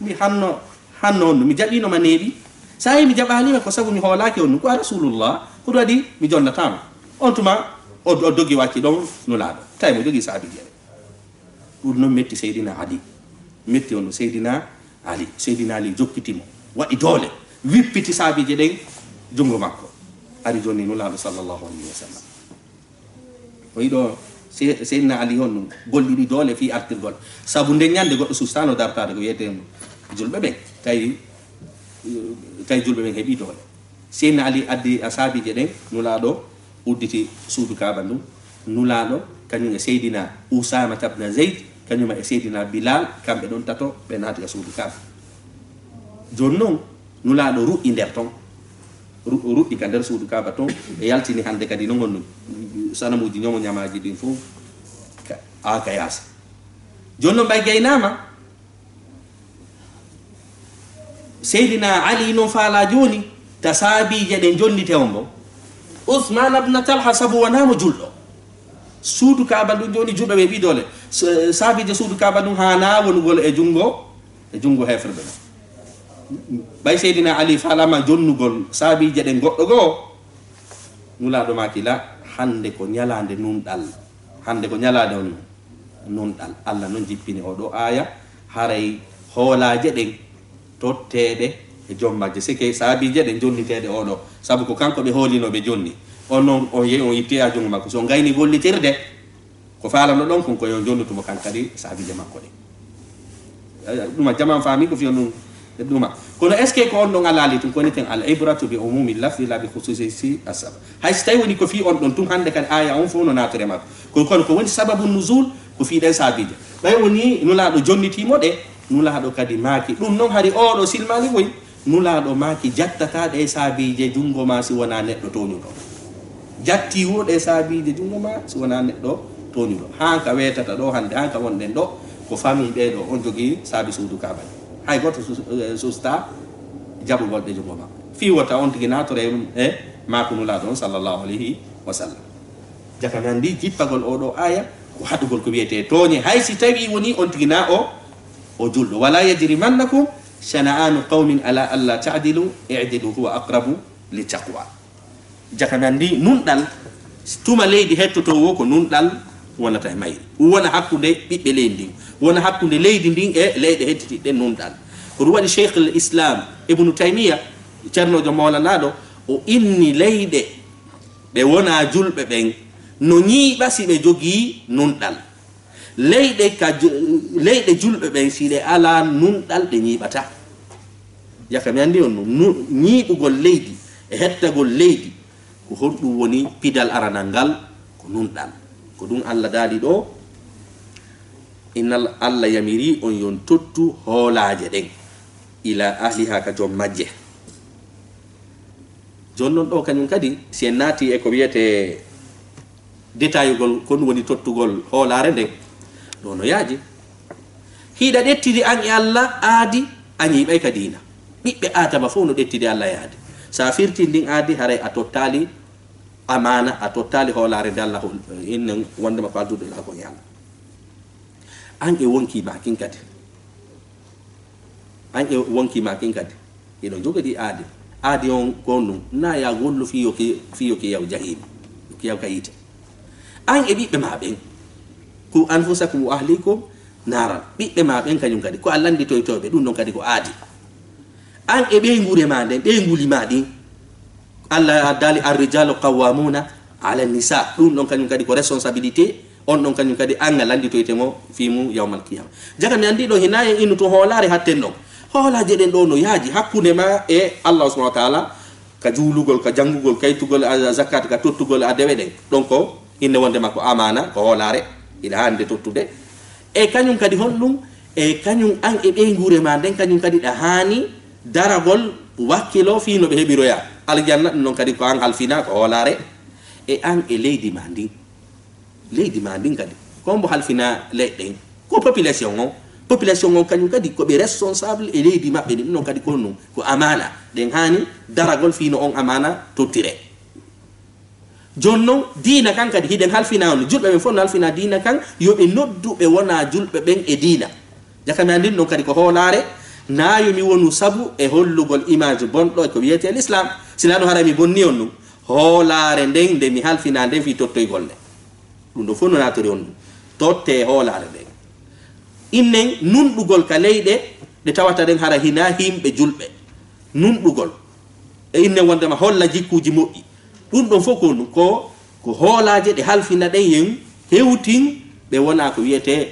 Mi hanno, hanno on ɗum. Mi jaɓiino ma neeɓi. Sa yi mi jaɓaali ma ko sabu mi hoolaaki on ɗum. Ko a Rasulullah. Ko ɗum waɗi mi jonnataama. On tuma o, o dogi wacci ɗon Nulaaɗo. Tawi mo jogi saabi jeere. Ɗum noon metti Seydina Ali. Metti on ɗo Seydina Ali. Seydina Ali jokkiti mo. Waɗi doole. Wippiti saabiije ɗen junngo makko. Ari jooni Nulaaɗo sallallahu alayhi wa sallam. O yiɗo Se-, Seydina Ali on ɗum golliri doole fii artirgol. Sabu nden ñande goɗɗo sustaano dartaade ko wiyetee julɓe ɓen. Tawi, tawi julɓe ɓen heɓi doole. Seydina Ali addi a saabiije ɗen, Nulaaɗo udditi suudu Kaaba ndun. Nulaaɗo, kañum e Seydina Usaama tabna Zeyd, kañum e Seydina Bilal, kamɓe ɗon tato ɓe naati ka suudu Kaaba. Jooni non, Nulaaɗo ruɗɗi nder ton. Ru-, ruɗɗi ka nder suudu Kaaba ton. Ɓe yaltini hannde kadi non honno sanamuuji ñomo ñamaaji ɗin fof ka, aa ka yaasi. Jooni non ɓay gaynaama, Seydina Ali non faalaa jooni, ta saabiije ɗen jonnite on bo. Usmaan ibn Talha sabu wonaa mo julɗo. Suudu Kaaba ndun jooni julɓe ɓe ɓii doole. S-, saabiije suudu Kaaba ndun haanaa wonugol e junngo, e junngo heeferɓe ɓen. Ɓay Seydina Ali faalaama jonnugol saabiije ɗen goɗɗo goo, Nulaaɗo maaki la, hannde ko ñalaande nunɗal. Hannde ko ñalaande on nunɗal. Allah non jippini oo ɗoo aaya, haray hoolaaje ɗen totteeɗe e joom majje. Sike saabiije ɗen jonniteeɗe oo ɗoo. Sabu ko kanko ɓe hoolinoo ɓe jonni. On non, on yehi, on itti a junngo makko. So on gayni gollitirde, ko faalano ɗon kon ko yo jonnutu mo kan kadi saabiije makko ɗen. Eh, ɗuma jaman faami ko fiyo ɗum, ɗuma. Kono est-ce que ko on ɗon alaali tun, ko woni ten al ibratu bi umumi lafzi la bi khususi si asab. Hay si tawi woni ko fii on ɗon tun hannde kadi aaya on fof no naatore makko. Ko, kono ko woni sababu nuzul ko fii ɗen saabiije. Ɓay woni Nulaaɗo jonnitii mo ɗe, Nulaaɗo kadi maaki. Ɗum non hari oo ɗoo silmaali koy. Nulaaɗo maaki, jattataa ɗee saabiije junngo maa si wonaa neɗɗo tooñuɗo. Jattii wo ɗee saabiije junngo maa si wonaa neɗɗo tooñuɗo. Haa ka weetata ɗoo hannde, haa ka wonɗen ɗoo, ko famille ɓee ɗoo, on jogii saabi suudu Kaaba. Hay gooto sus-, eh, sustaa jaɓugol ɗe junngo maa. Fii wota on tigi naatore e maaku Nulaaɗo on, sallallahu alayhi wa sallam. Jaka nan ndi jippagol oo ɗoo aaya, ko haɗugol ko wiyetee tooñe, hay si tawii wonii on tigi naa o, o julɗo. Wala yajrimannakum shana'anu qawmin ala alla ta'dilu, i'dilu huwa aqrabu li taqwa. Jaka men anndi nunɗal, tuma leydi hettoto wo ko nunɗal wonata e mayri. Wona hakkunde ɓiɓɓe leydi ndin, wona hakkunde leydi ndin e leyɗe hettitiɗɗe nunɗal. Ko ɗum waɗi Cheikh al Islam Ibnu Taymiya, ceernoojo mawlanaaɗo, o inni leyɗe ɓe wonaa julɓe ɓen no ñiiɓa si ɓe jogii nunɗal. Leyɗe ka ju-, leyɗe julɓe ɓen, si ɗe alaa nunɗal, ɗe ñiiɓataa. Jaka mi anndi on ɗum. Nu-, ñiiɓugol leydi e hettagol leydi, ko honɗum woni pidal aranal ngal? Ko nunɗal. Ko ɗum Allah daali ɗo, inna Allah yamiri on yon tottu hoolaaje ɗen, ila ahliha, ka joom majje. Jooni non ɗo kañum kadi, si en naati e ko wiyetee détaillugol ko ɗum woni tottugol hoolaare nden, ɗo no yaaji. Hiɗa ɗettiri an e Allah aadi, a ñiiɓay ka diina. Ɓiɓɓe Aadama fof no ɗettiri Allah e aadi. Sa firti ndin aadi, haray a tottaali amaana, a tottaali hoolaare nde Allah hol-, innen wondema ko adduɗo ɗa kon e Allah. An e wonkii ma kin kadi. An e wonkii ma kin kadi. Hiɗon jogori aadi. Aadi on ko ɗum, na ya gollu fii yo ki, fii yo ki yaw jahiim. Yo ki yaw ka yiite. An e ɓiɓɓe ma ɓen. Ku anfusakum wa ahlikum naaran. Ɓiɓɓe ma ɓen kañum kadi, ko a lannditoytooɓe, ɗum ɗon kadi ko aadi. An e ɓeynguure ma nden, ɓeynguli ma ɗin. Allah addaali, "Ar-rijalu qawwamuna ala nisa." Ɗum ɗon kañum kadi ko responsabilité, on ɗon kañum kadi an a lannditoyte mo fii mum yawmal qiyama. Jaka mi anndi ɗo hina en innu to hoolaare hatten ɗon. Hoolaaje ɗen ɗo no yaaji hakkunde ma e Allah subhanahu wa ta'ala, ka juulugol, ka janngugol, kaytugol a zakat, ka tottugol a dewe ɗen. Ɗon ko inne wondema ko amaana, ko hoolaare, hiɗa haani nde tottude. E kañum kadi honɗum? E kañum an e ɓeynguure ma nden, kañum kadi ɗa haani daragol wakkilo fii no ɓe heɓiroya aljanna, ɗum non kadi ko an halfina, ko hoolaare. E an e leydi ma ndin. Leydi ma ndin kadi, ko mbo halfina leyɗe ɗen? Ko population on. Population on kañum kadi ko ɓe responsable e leydi maɓɓe ndin, ɗum non kadi ko ɗum, ko amaana. Ɗen haani daragol fii no on amaana tottire. Jooni non, diina kan kadi, hiɗen halfina on, julɓe ɓen fof no halfina diina kan, yo ɓe noddu ɓe wonaa julɓe ɓen e diina. Jaka mi anndin ɗon kadi ko hoolaare, na yo mi wonu sabu e hollugol image bonɗo e ko wiyetee l'islam. Sinaa ɗum haray mi bonni on ɗum. Hoolaare nden nde mi halfina nden fii tottoygol nde. Ɗum ɗo fof no natori on ɗum. Tottee hoolaare nden. Innen nunɗugol ka leyɗe ɗe tawata ɗen hara hina yimɓe julɓe. Nunɗugol. E innen wondema holla jikkuuji moƴƴi. Ɗum ɗon fof ko ɗum, ko, ko hoolaaje ɗe halfina ɗen yen hewtin ɓe wona ko wiyetee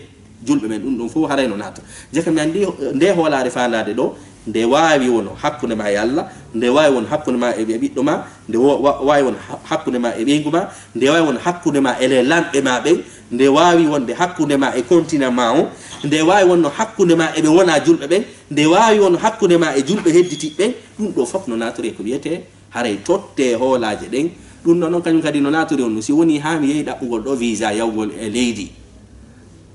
julɓe men. Ɗum ɗon fof haray no naata. Jaka mi anndi nde hoolaare faandaade ɗo, nde waawi wono hakkunde ma e Allah, nde waawi wono hakkunde ma e ɓe ɓiɗɗo ma, nde wo-, wa-, waawi wono ha-, hakkunde ma e ɓeyngu ma, nde waawi wono hakkunde ma e le lanɓe ma ɓen, nde waawi wonde hakkunde ma e continent ma on, nde waawi wonno hakkunde ma e ɓe wona julɓe ɓen, nde waawi wono hakkunde ma e julɓe hedditiɓe ɓen. Ɗum ɗo fof no naatore ko wiyetee haray tottee hoolaaje ɗen. Ɗum ɗon noon kañum kadi no naaturi on no, si wonii haa mi yehi ɗaɓɓugol ɗo visa yahugol e leydi,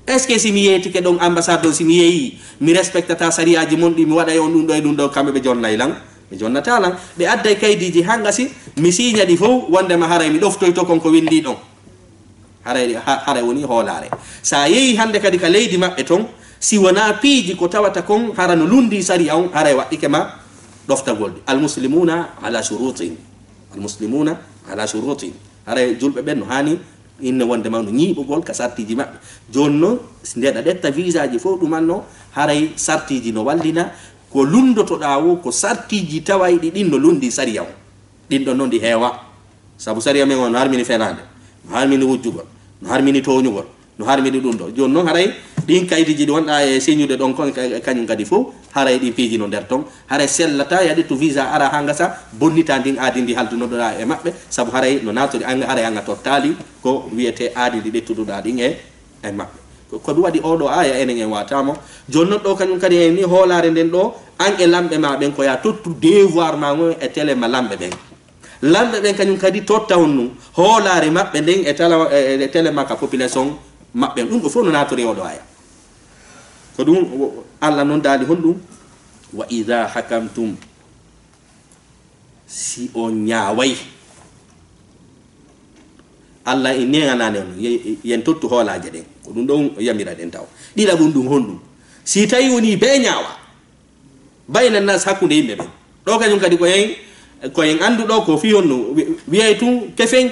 est ce que si mi yeetike ɗon ambassade ɗon, si mi yehii, mi respectata sariyaaji mon ɗi, mi waɗay on ɗum ɗo e ɗum ɗo, kamɓe ɓe jonnay lan? Ɓe jonnataa lan. Ɓe adday kaydiiji haa ngasi, mi siiña ɗi fof, wondema haray mi ɗoftoyto kon ko winndii ɗon. Haray, ha-, haray woni hoolaare. So a yehii hannde kadi ka leydi maɓɓe ton, si wonaa piiji ko tawata kon hara no lunndii sariya on, haray waɗɗike ma ɗoftagol ɗi. Al muslimuna ala shurutin. Al muslimuna ala shurutin. Haray julɓe ɓen no haani inne wondema no ñiiɓugol ka sartiiji maɓɓe. Jooni non, si nde ɗa ɗetta visaaji fof ɗumanno, haray sartiiji no wallina ko lunndotoɗaa wo, ko sartiiji tawayɗi ɗin no lunndii sariya on. Ɗin ɗon non ɗi heewa. Sabu sariya men on no harmini fenaande, no harmini wujjugol, no harmini tooñugol, no harmini ɗum ɗo. Jooni non haray ɗin kaydiiji ɗi wonɗaa e siñude ɗon kon, ka-, kañum kadi fof, haray ɗin piiji no nder ton. Haray sellataa yaɗittu visa ara haa ngasa bonnita ndin aadi ndi haldunoɗaa e maɓɓe, sabu haray no naaturi an, haray an a tottaali ko wiyetee aadi ndi ɗettuduɗaa ɗin e, e maɓɓe. Ko, ko ɗum waɗi oo ɗoo aaya enen en waataamo. Jooni non ɗoo kañum kadi en ni hoolaare nden ɗoo, an e lamɓe ma ɓen ko yaa tottu devoir ma ngon e tele ma lamɓe ɓen. Lanɓe ɓen kañum kadi totta on ɗum, hoolaare maɓɓe nden e tala-, e, e tele makka population maɓɓe, ɗum ɗo fof no naatore oɗo aya. Ko ɗum wo-, Allah non daali honɗum? "Wa idha hakamtum," si on ñaaway. Allah e neŋanaani on, ye-, yen tottu hoolaaje ɗen. Ko ɗum ɗon yamira ɗen taw. Ɗiɗaɓum ɗum honɗum? Si tawi woni bee ñaawa, bayna nas, hakkunde yimɓe ɓen. Ɗo kañum kadi ko hen Ko en anndu ɗo ko fii honɗun, wi-, wiyay tun kefen,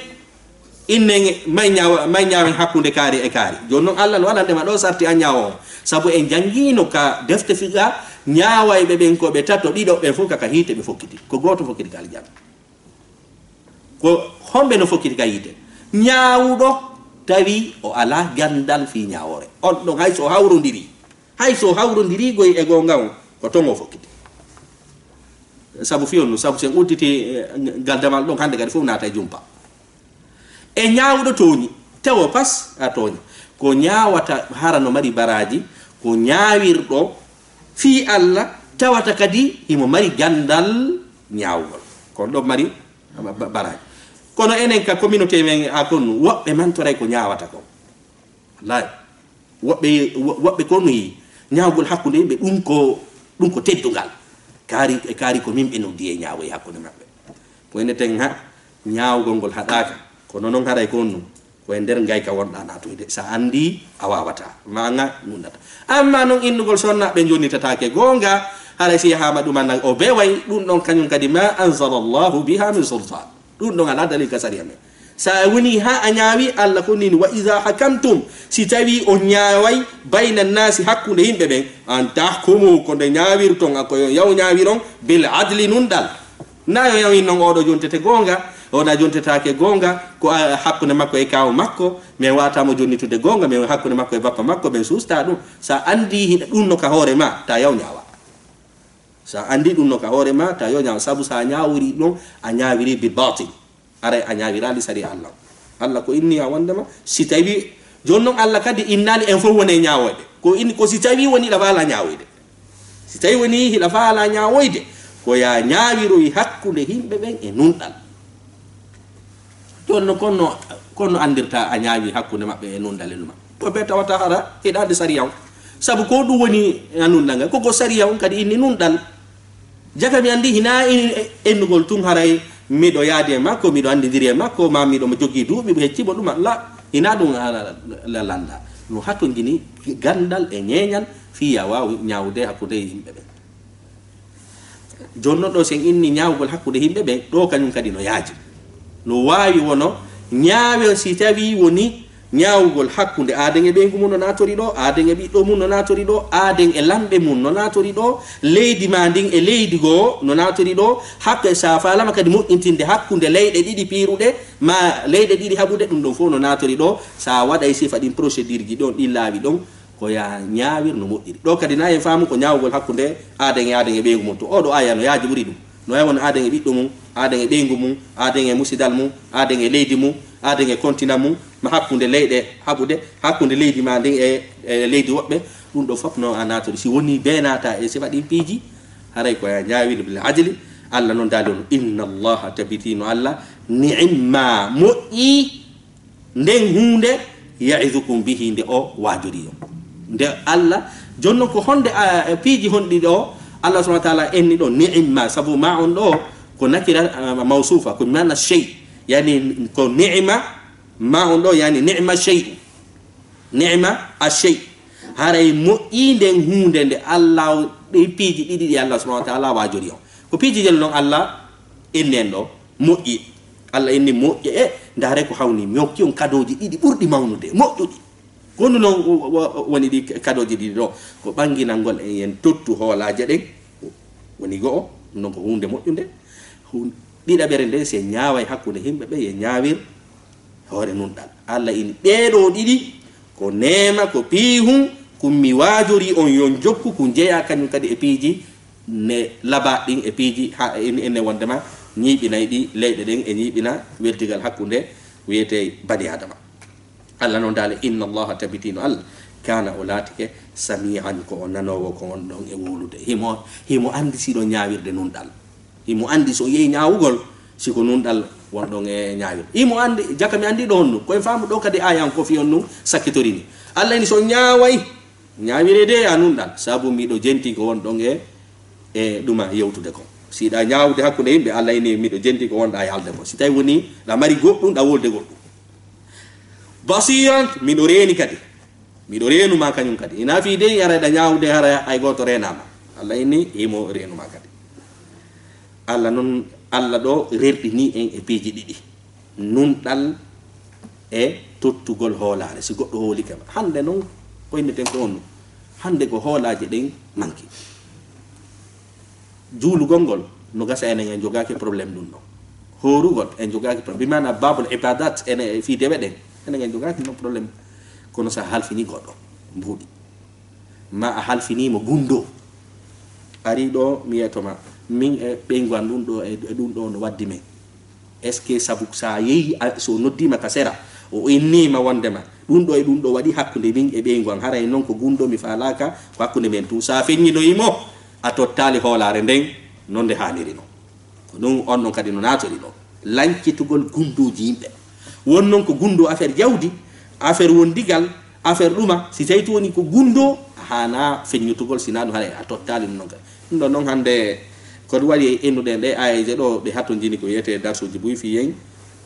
innen may ñaawa-, may ñaawen hakkunde kaari e kaari. Jooni non, Alla no waɗande ma ɗo sarti an ñaawo on. Sabu en janngiino ka defte fiqha, ñaawayɓe ɓen ko ɓe tato, ɗiɗo ɓen fof ka, ka hiite ɓe fokkiti. Ko gooto fokkiti ka aljanna. Ko homɓe no fokkiti ka yiite? Ñaawuɗo tawi o alaa ganndal fii ñaawoore. On ɗon hay so hawrondiri, hay so hawrondiri goy e goonga on, ko ton o fokkiti. Sabu fii honɗun, sabu si en udditi, eh, ngal damal ɗon hannde kadi fof naata e jumpa. E ñaawuɗo tooñi, tawo pas a tooña. Ko ñaawata hara no mari baraaji, ko ñaawirɗo fii Alla tawata kadi himo mari ganndal ñaawugol. Ko on ɗon mari ba-, ba-, baraaji. Kono enen ka communauté men a konnu, woɓɓe mantoray ko ñaawata kon. Wallaahi. Woɓɓe, wo-, woɓɓe konnu yi ñaawugol hakkunde yimɓe, ɗum ko, ɗum ko teddungal. Kaari, kaari ko min ɓe noddi e ñaawoy hakkunde maɓɓe. Ko ene ten ha ñaawugol ngol haɗaaka. Kono non haray ko honɗun? Ko e nder ngayka wonɗaa naatoyde. Sa anndi a waawataa, ma nga nunɗata. Amma non innugol sonna ɓe jonnitataake goonga, haray si yahaama ɗum annan o beway, ɗum ɗon kañum kadi ma anzalallahu biha min sultan. Ɗum ɗon alaa dalil ka sariya men. Sa woni ha a ñaawi, Alla ko nii, "Wa iza hakamtum," si tawi on ñaaway, "bayna nnaasi," hakkunde yimɓe ɓen, "an tahkumu," ko nde ñaawirton, a ko yo yaw ñaawiron, "bil adli," nunɗal. Na yo yawin non oɗo jontete goonga, o na jontetaake goonga, ko a, hakkunde makko e kaaw makko, mi wata mo jonnitude goonga, mi hakkunde makko e bappa makko, ɓen suusta ɗum. Sa anndi hiɗa ɗum no ka hoore ma, ta yaw ñaawa. Sa anndi ɗum no ka hoore ma, ta yaw ñaawa. Sabu sa ñaawiri ɗum, a ñaawiri bil batil. Aray a ñaawiraali sariya Alla. Alla ko inni a wondema, si tawi, jooni non Alla kadi innaali en fof wone ñaawoyɓe. Ko inni, ko si tawi woni ɗa faala ñaawoyde. Si tawi woni hiɗa faala ñaawoyde, ko ya ñaawiroy hakkunde yimɓe ɓen e nunɗal. Jooni non, kono, kono anndirta a ñaawi hakkunde maɓɓe e nunɗal e numa. Ko ɓe tawata hara hiɗa anndi sariya on. Sabu ko ɗum woni a nunɗal ngal, ko ko sariya on kadi inni nunɗal. Jaka mi anndi hina in-, innugol tun haray miɗo yaadi e makko, miɗo anndidiri e makko, ma miɗo mo jogii duuɓi, hecci mo ɗuma. La, hina ɗum, ah, la, la, lannda. No hatonjini ganndal e ñeeñal fii ya waaw ñaawude hakkunde yimɓe ɓen. Jooni non ɗo, si en inni ñaawugol hakkunde yimɓe ɓen, ɗo kañum kadi no yaaji. No waawi wono ñaawe si tawi woni ñaawugol hakkunde aaden e ɓeyngu mum no naatori ɗo, aaden e ɓiɗɗo mum no naatori ɗo, aaden e lamɓe mum no naatori ɗo, leydi ma ndin e leydi goo no naatori ɗo, hakke sa faalama kadi moƴƴintinde hakkunde leyɗe ɗiɗi piiruɗe, ma leyɗe ɗiɗi haɓude, ɗum ɗon fof no naatori ɗo. Sa waɗay sifa ɗin procédure ji ɗon, ɗin laawi ɗon, ko ya ñaawir no moƴƴiri. Ɗo kadi na en faamu ko ñaawugol hakkunde aaden e aaden e ɓeyngu mum. To oɗo aya no yaaji ɓuri ɗum. No wawi won aaden e ɓiɗɗo mum, aaden e ɓeyngu mum, aaden e musidal mum, aaden e leydi mum, aaden e continent mum, ma hakkunde leyɗe haɓude, hakkunde leydi ma ndin e, e leydi woɓɓe, ɗum ɗo fof no a naatori. Si woni bee naata e sifa ɗin piiji, haray ko ya ñaawir bil adli. Alla non daali on, "Inna Allaha," tabitino Alla, "ni'imma," moƴƴi, nden huunde, "ya'izukum bihi," nde o waajori on. Nde Alla, jooni non ko honde, a, piiji honɗi ɗo Alla subhanahu wa ta'ala enni ɗo ni'imma, sabu ma on ɗo ko nakira, a, mawsufa, ko mana shay, yani ko ni'ima, ma on ɗo yani ni'ma shay'u, ni'ma ash-shay. Haray moƴƴi nden huunde nde Alla, ɗi piiji ɗiɗi ɗi Alla subhanahu wa ta'ala waajori on. Ko piiji jel non Alla enni en ɗo moƴƴi. Alla inni moƴƴe, e ndaare ko hawni, mi hokki on kadooji ɗiɗi ɓurɗi mawnude, moƴƴuɗi. Ko honɗun non wo-, wo-, woni ɗi kadooji ɗiɗi ɗo? Ko ɓanginangol en yen tottu hoolaaje ɗen, woni go'o, ɗum non ko huunde moƴƴunde. Hun-, ɗiɗaɓere nde, si en ñaaway hakkunde yimɓe ɓe, yen ñaawir hoore nunɗal. Alla inni ɗee ɗoo ɗiɗi ko neema, ko piihun, kun mi waajori on yon jokku, kun jeyaa kañum kadi e piiji ne labaaɗi ɗin, e piiji ha en, enen wondema ñiiɓinay ɗi leyɗe ɗen, e ñiiɓina weldigal hakkunde wiyetee bani Aadama. Alla non daali, "Inna Allaha," tabitino Alla, "kaana," o laatike, "sami'an," ko o nanoowo ko on ɗon e wowlude. Himo, himo anndi si ɗon ñaawirde nunɗal. Himo anndi so yehi ñaawugol, si ko nunɗal won ɗon e ñaawirde. Himo anndi, jaka mi anndi ɗo honɗun. Ko en faamu ɗo kadi aayan ko fii honɗun sakkitorini. Alla inni so ñaaway, ñaawire de a nunɗal, sabu miɗo jenti ko won ɗon e, e ɗuma yewtude ko. Si ɗa ñaawude hakkunde yimɓe, Alla inni miɗo jenti ko wonɗa e haalde ko. Si tawi woni ɗa mari goɗɗum, ɗa wolde goɗɗum. Basiran, miɗo reeni kadi. Miɗo reenu ma kañum kadi. Ina fii dey ara ɗa ñaawude hara hay gooto reenaama. Alla inni himo reenu ma kadi. Alla non Allah ɗo rerɗini en e piiji ɗiɗi, nunɗal e tottugol hoolaare. Si goɗɗo hooli kam, hannde noon ko inneten ko on, hannde ko hoolaaji ɗen manki. Juulugol ngol no gasa enen en jogaaki problème ɗum ɗon. Hoorugol en jogaaki problème. Bi maana babul ibadat ene fii dewe ɗen, enen en jogaaki no problème. Kono sa halfini goɗɗo mbuuɗi, ma a halfiniimo gunndoo, ari ɗo mi yeeto ma, min e ɓeyngu an ɗum ɗo e, e ɗum ɗo no waddi men. Est-ce que sabu sa yehi, a, so noddiima ka sera, o inniima wonndema ɗum ɗo e ɗum ɗo waɗi hakkunde min e ɓeyngu an, haray noon ko gunndoo mi faalaaka, ko hakkunde men tun. Sa feññinoyi mo, a tottaali hoolaare nden no nde haaniri non. Ko ɗum on ɗon kadi no naatori ɗo. Lancitugol gunndooji yimɓe. Won noon ko gunndoo affaire jawdi, affaire wondigal, affaire ɗuma. Si tawi tun woni ko gunndoo, a haanaa feññitugol, sinaa ɗum haray a tottaali ɗum noon kadi. Ɗum ɗon noon hannde ko ɗum waɗi e innuɗen ɗe aayeeje ɗo, ɓe hatonjini ko wiyetee darsuuji buy fii en,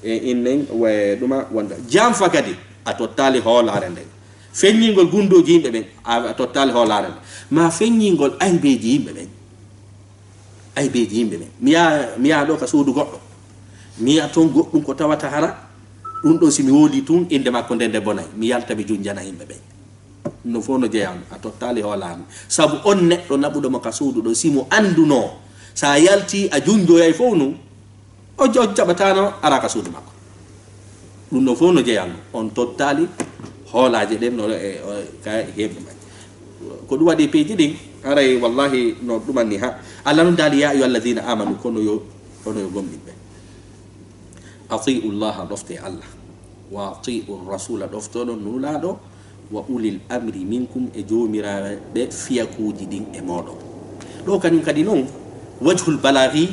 e innen, wa-, ɗuma wonda. Janfa kadi, a tottaali hoolaare nden. Feññingol gunndooji yimɓe ɓen, a, a tottaali hoolaare nden. Ma feññingol aybeeji yimɓe ɓen. Aybeeji yimɓe ɓen. Mi yaha, mi yaha ɗo ka suudu goɗɗo. Mi yi'a toon goɗɗum ko tawata hara. Ɗum ɗon si mi wooli tun, innde makko nden nde bonay. Mi yalta mi junjana yimɓe ɓen. No fof no jeyaa no, a tottaali hoolaare. Sabu on neɗɗo naɓuɗo mo ka suudu ɗo, si mo anndunoo, sa yalti a junjoyay fof nun, o jo-, o jaɓataano ara ka suudu makko. Ɗum ɗon fof no jeyaa no, on tottaali hoolaaje ɗen no e, o, ka heeɓde majje. Ko ɗum waɗi piiji ɗin, haray wallahi no ɗumanni ha. Allah non daali, "Ya ayyuha alladhina amanu", kono yo, kono yo gomɗinɓe. "Atiu llaha", ɗofte Allah. "Wa atiu rasula", ɗoftoɗon Nulaaɗo. "Wa ulil amri minkum", e joomiraaɓe fiyakuuji ɗin e mooɗon. Ɗo kañum kadi non, wajhul balaghi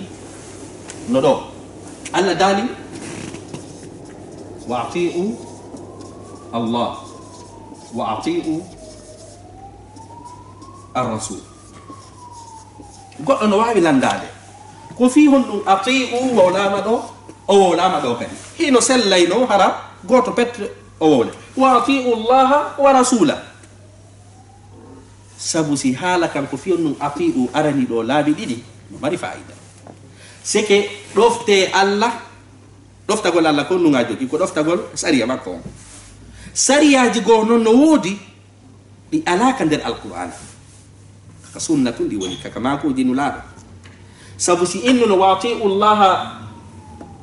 no ɗo. Allah daali, "Wa atiu Allah, wa atiu ar-rasul." Goɗɗo no waawi lanndaade. Ko fii honɗum atiu wowlaama ɗo, o wowlaama ɗo kadi? Hino sellaynoo hara gooto pet o wowle. "Wa atiu llaha wa rasula." Sabu si haala kan ko fii honɗum atiu arani ɗo laabi ɗiɗi, no mari faayida. Seke ɗoftee Allah, ɗoftagol Allah ko ɗum a jogii, ko ɗoftagol sariya makko on. Sariyaaji goo non no woodi, ɗi alaa ka nder Alqur'aana. Ka sunna tun ɗi woni, ka, ka maakuuji Nulaaɗo. Sabu si innuno, "Wa atiu llaha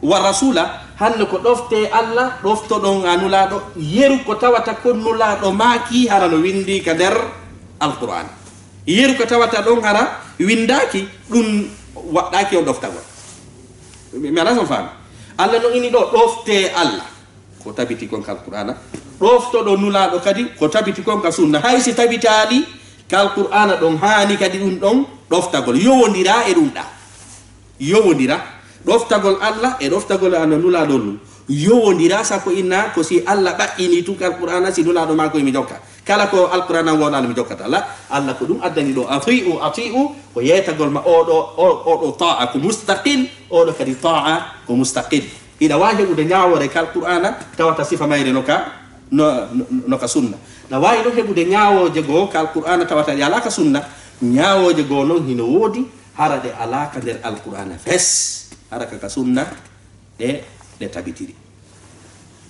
wa rasula", hande ko ɗoftee Allah, ɗoftoɗon a Nulaaɗo, yeru ko tawata kon Nulaaɗo maaki hara no windi ka nder Alqur'aana. Yeru ko tawata ɗon hara windaaki, ɗum waɗɗaaki on ɗoftagol. Mi, mi alaa si on faami. Allah no inni ɗo, ɗoftee Allah. Ko tabiti kon ka Alqur'aana. Ɗoftoɗo Nulaaɗo kadi, ko tabiti kon ka sunna. Hay si tabitaali ka Alqur'aana, ɗon haani kadi ɗum ɗon ɗoftagol. Yowondira e ɗum ɗa. Yowondira. Ɗoftagol Allah e ɗoftagol ana Nulaaɗo ɗum. Yowondira, sako inna ko si Allah ɓaɗɗini tun ka Alqur'aana, si Nulaaɗo maa ko imi jokka. Kala ko Alqur'aana wona mi jokkata. La, Allah ko ɗum addani ɗo. "Atiu, atiu", ko yeetagol ma oɗo, o-, oɗo ta'a ko mustaqil, oɗo kadi ta'a ko mustaqil. Hiɗa waawi heɓude ñaawoore ka Alqur'aana, tawata sifa mayre no ka, no, no, no ka sunna. Na waawi ɗon heɓude ñaawooje goo ka Alqur'aana, tawata ɗe alaa ka sunna. Ñaawooje goo non hino woodi, hara ɗe alaa ka nder Alqur'aana fes. Hara ka, ka sunna ɗe, ɗe tabitiri.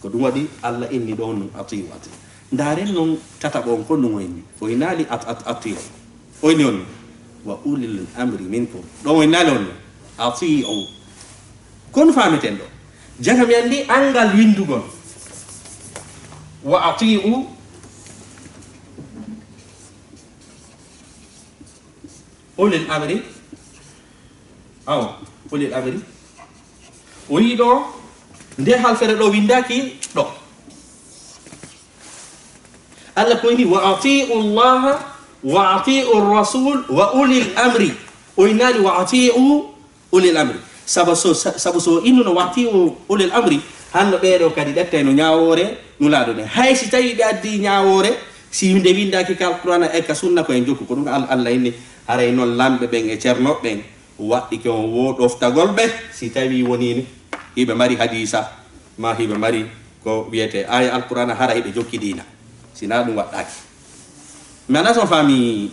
Ko ɗum waɗi Allah inni ɗon no atiu, atiu. Ndaaren non tataɓo on ko ɗum o inni. O innaali at-, at-, atiu. O inni on, "Wa ulil amri minkum." Ɗon o innaali on, "Atiu." Kon faameten ɗo. Jaga mi anndi anngal winndugol. "Wa atiu ulil amri." Awa, ulil amri. O yii ɗo, nde halfere ɗo winndaaki ɗo. Allah ko inni, "Wa atiu llaha, wa atiu rasul, wa ulil amri." O innaali, "Wa atiu ulil amri." Sabu so, sa-, sabu so innuno, "Wa atiu ulil amri", hanno ɓeeɗo kadi ɗettay no ñaawoore Nulaaɗo nde. Hay si tawi ɓe addi ñaawoore, si nde winndaaki ka Alqur'aana e ka sunna, ko en jokku. Ko ɗum Al-, Allah inni, haray noon lamɓe ɓen e ceernooɓe ɓen waɗɗike on wo ɗoftagol ɓe, si tawi wonii ni hiɓe mari hadiisa, ma hiɓe mari ko wiyetee aaya Alqur'aana, hara hiɓe jokki diina. Sinaa ɗum waɗɗaaki. Mi anndaa so on faami,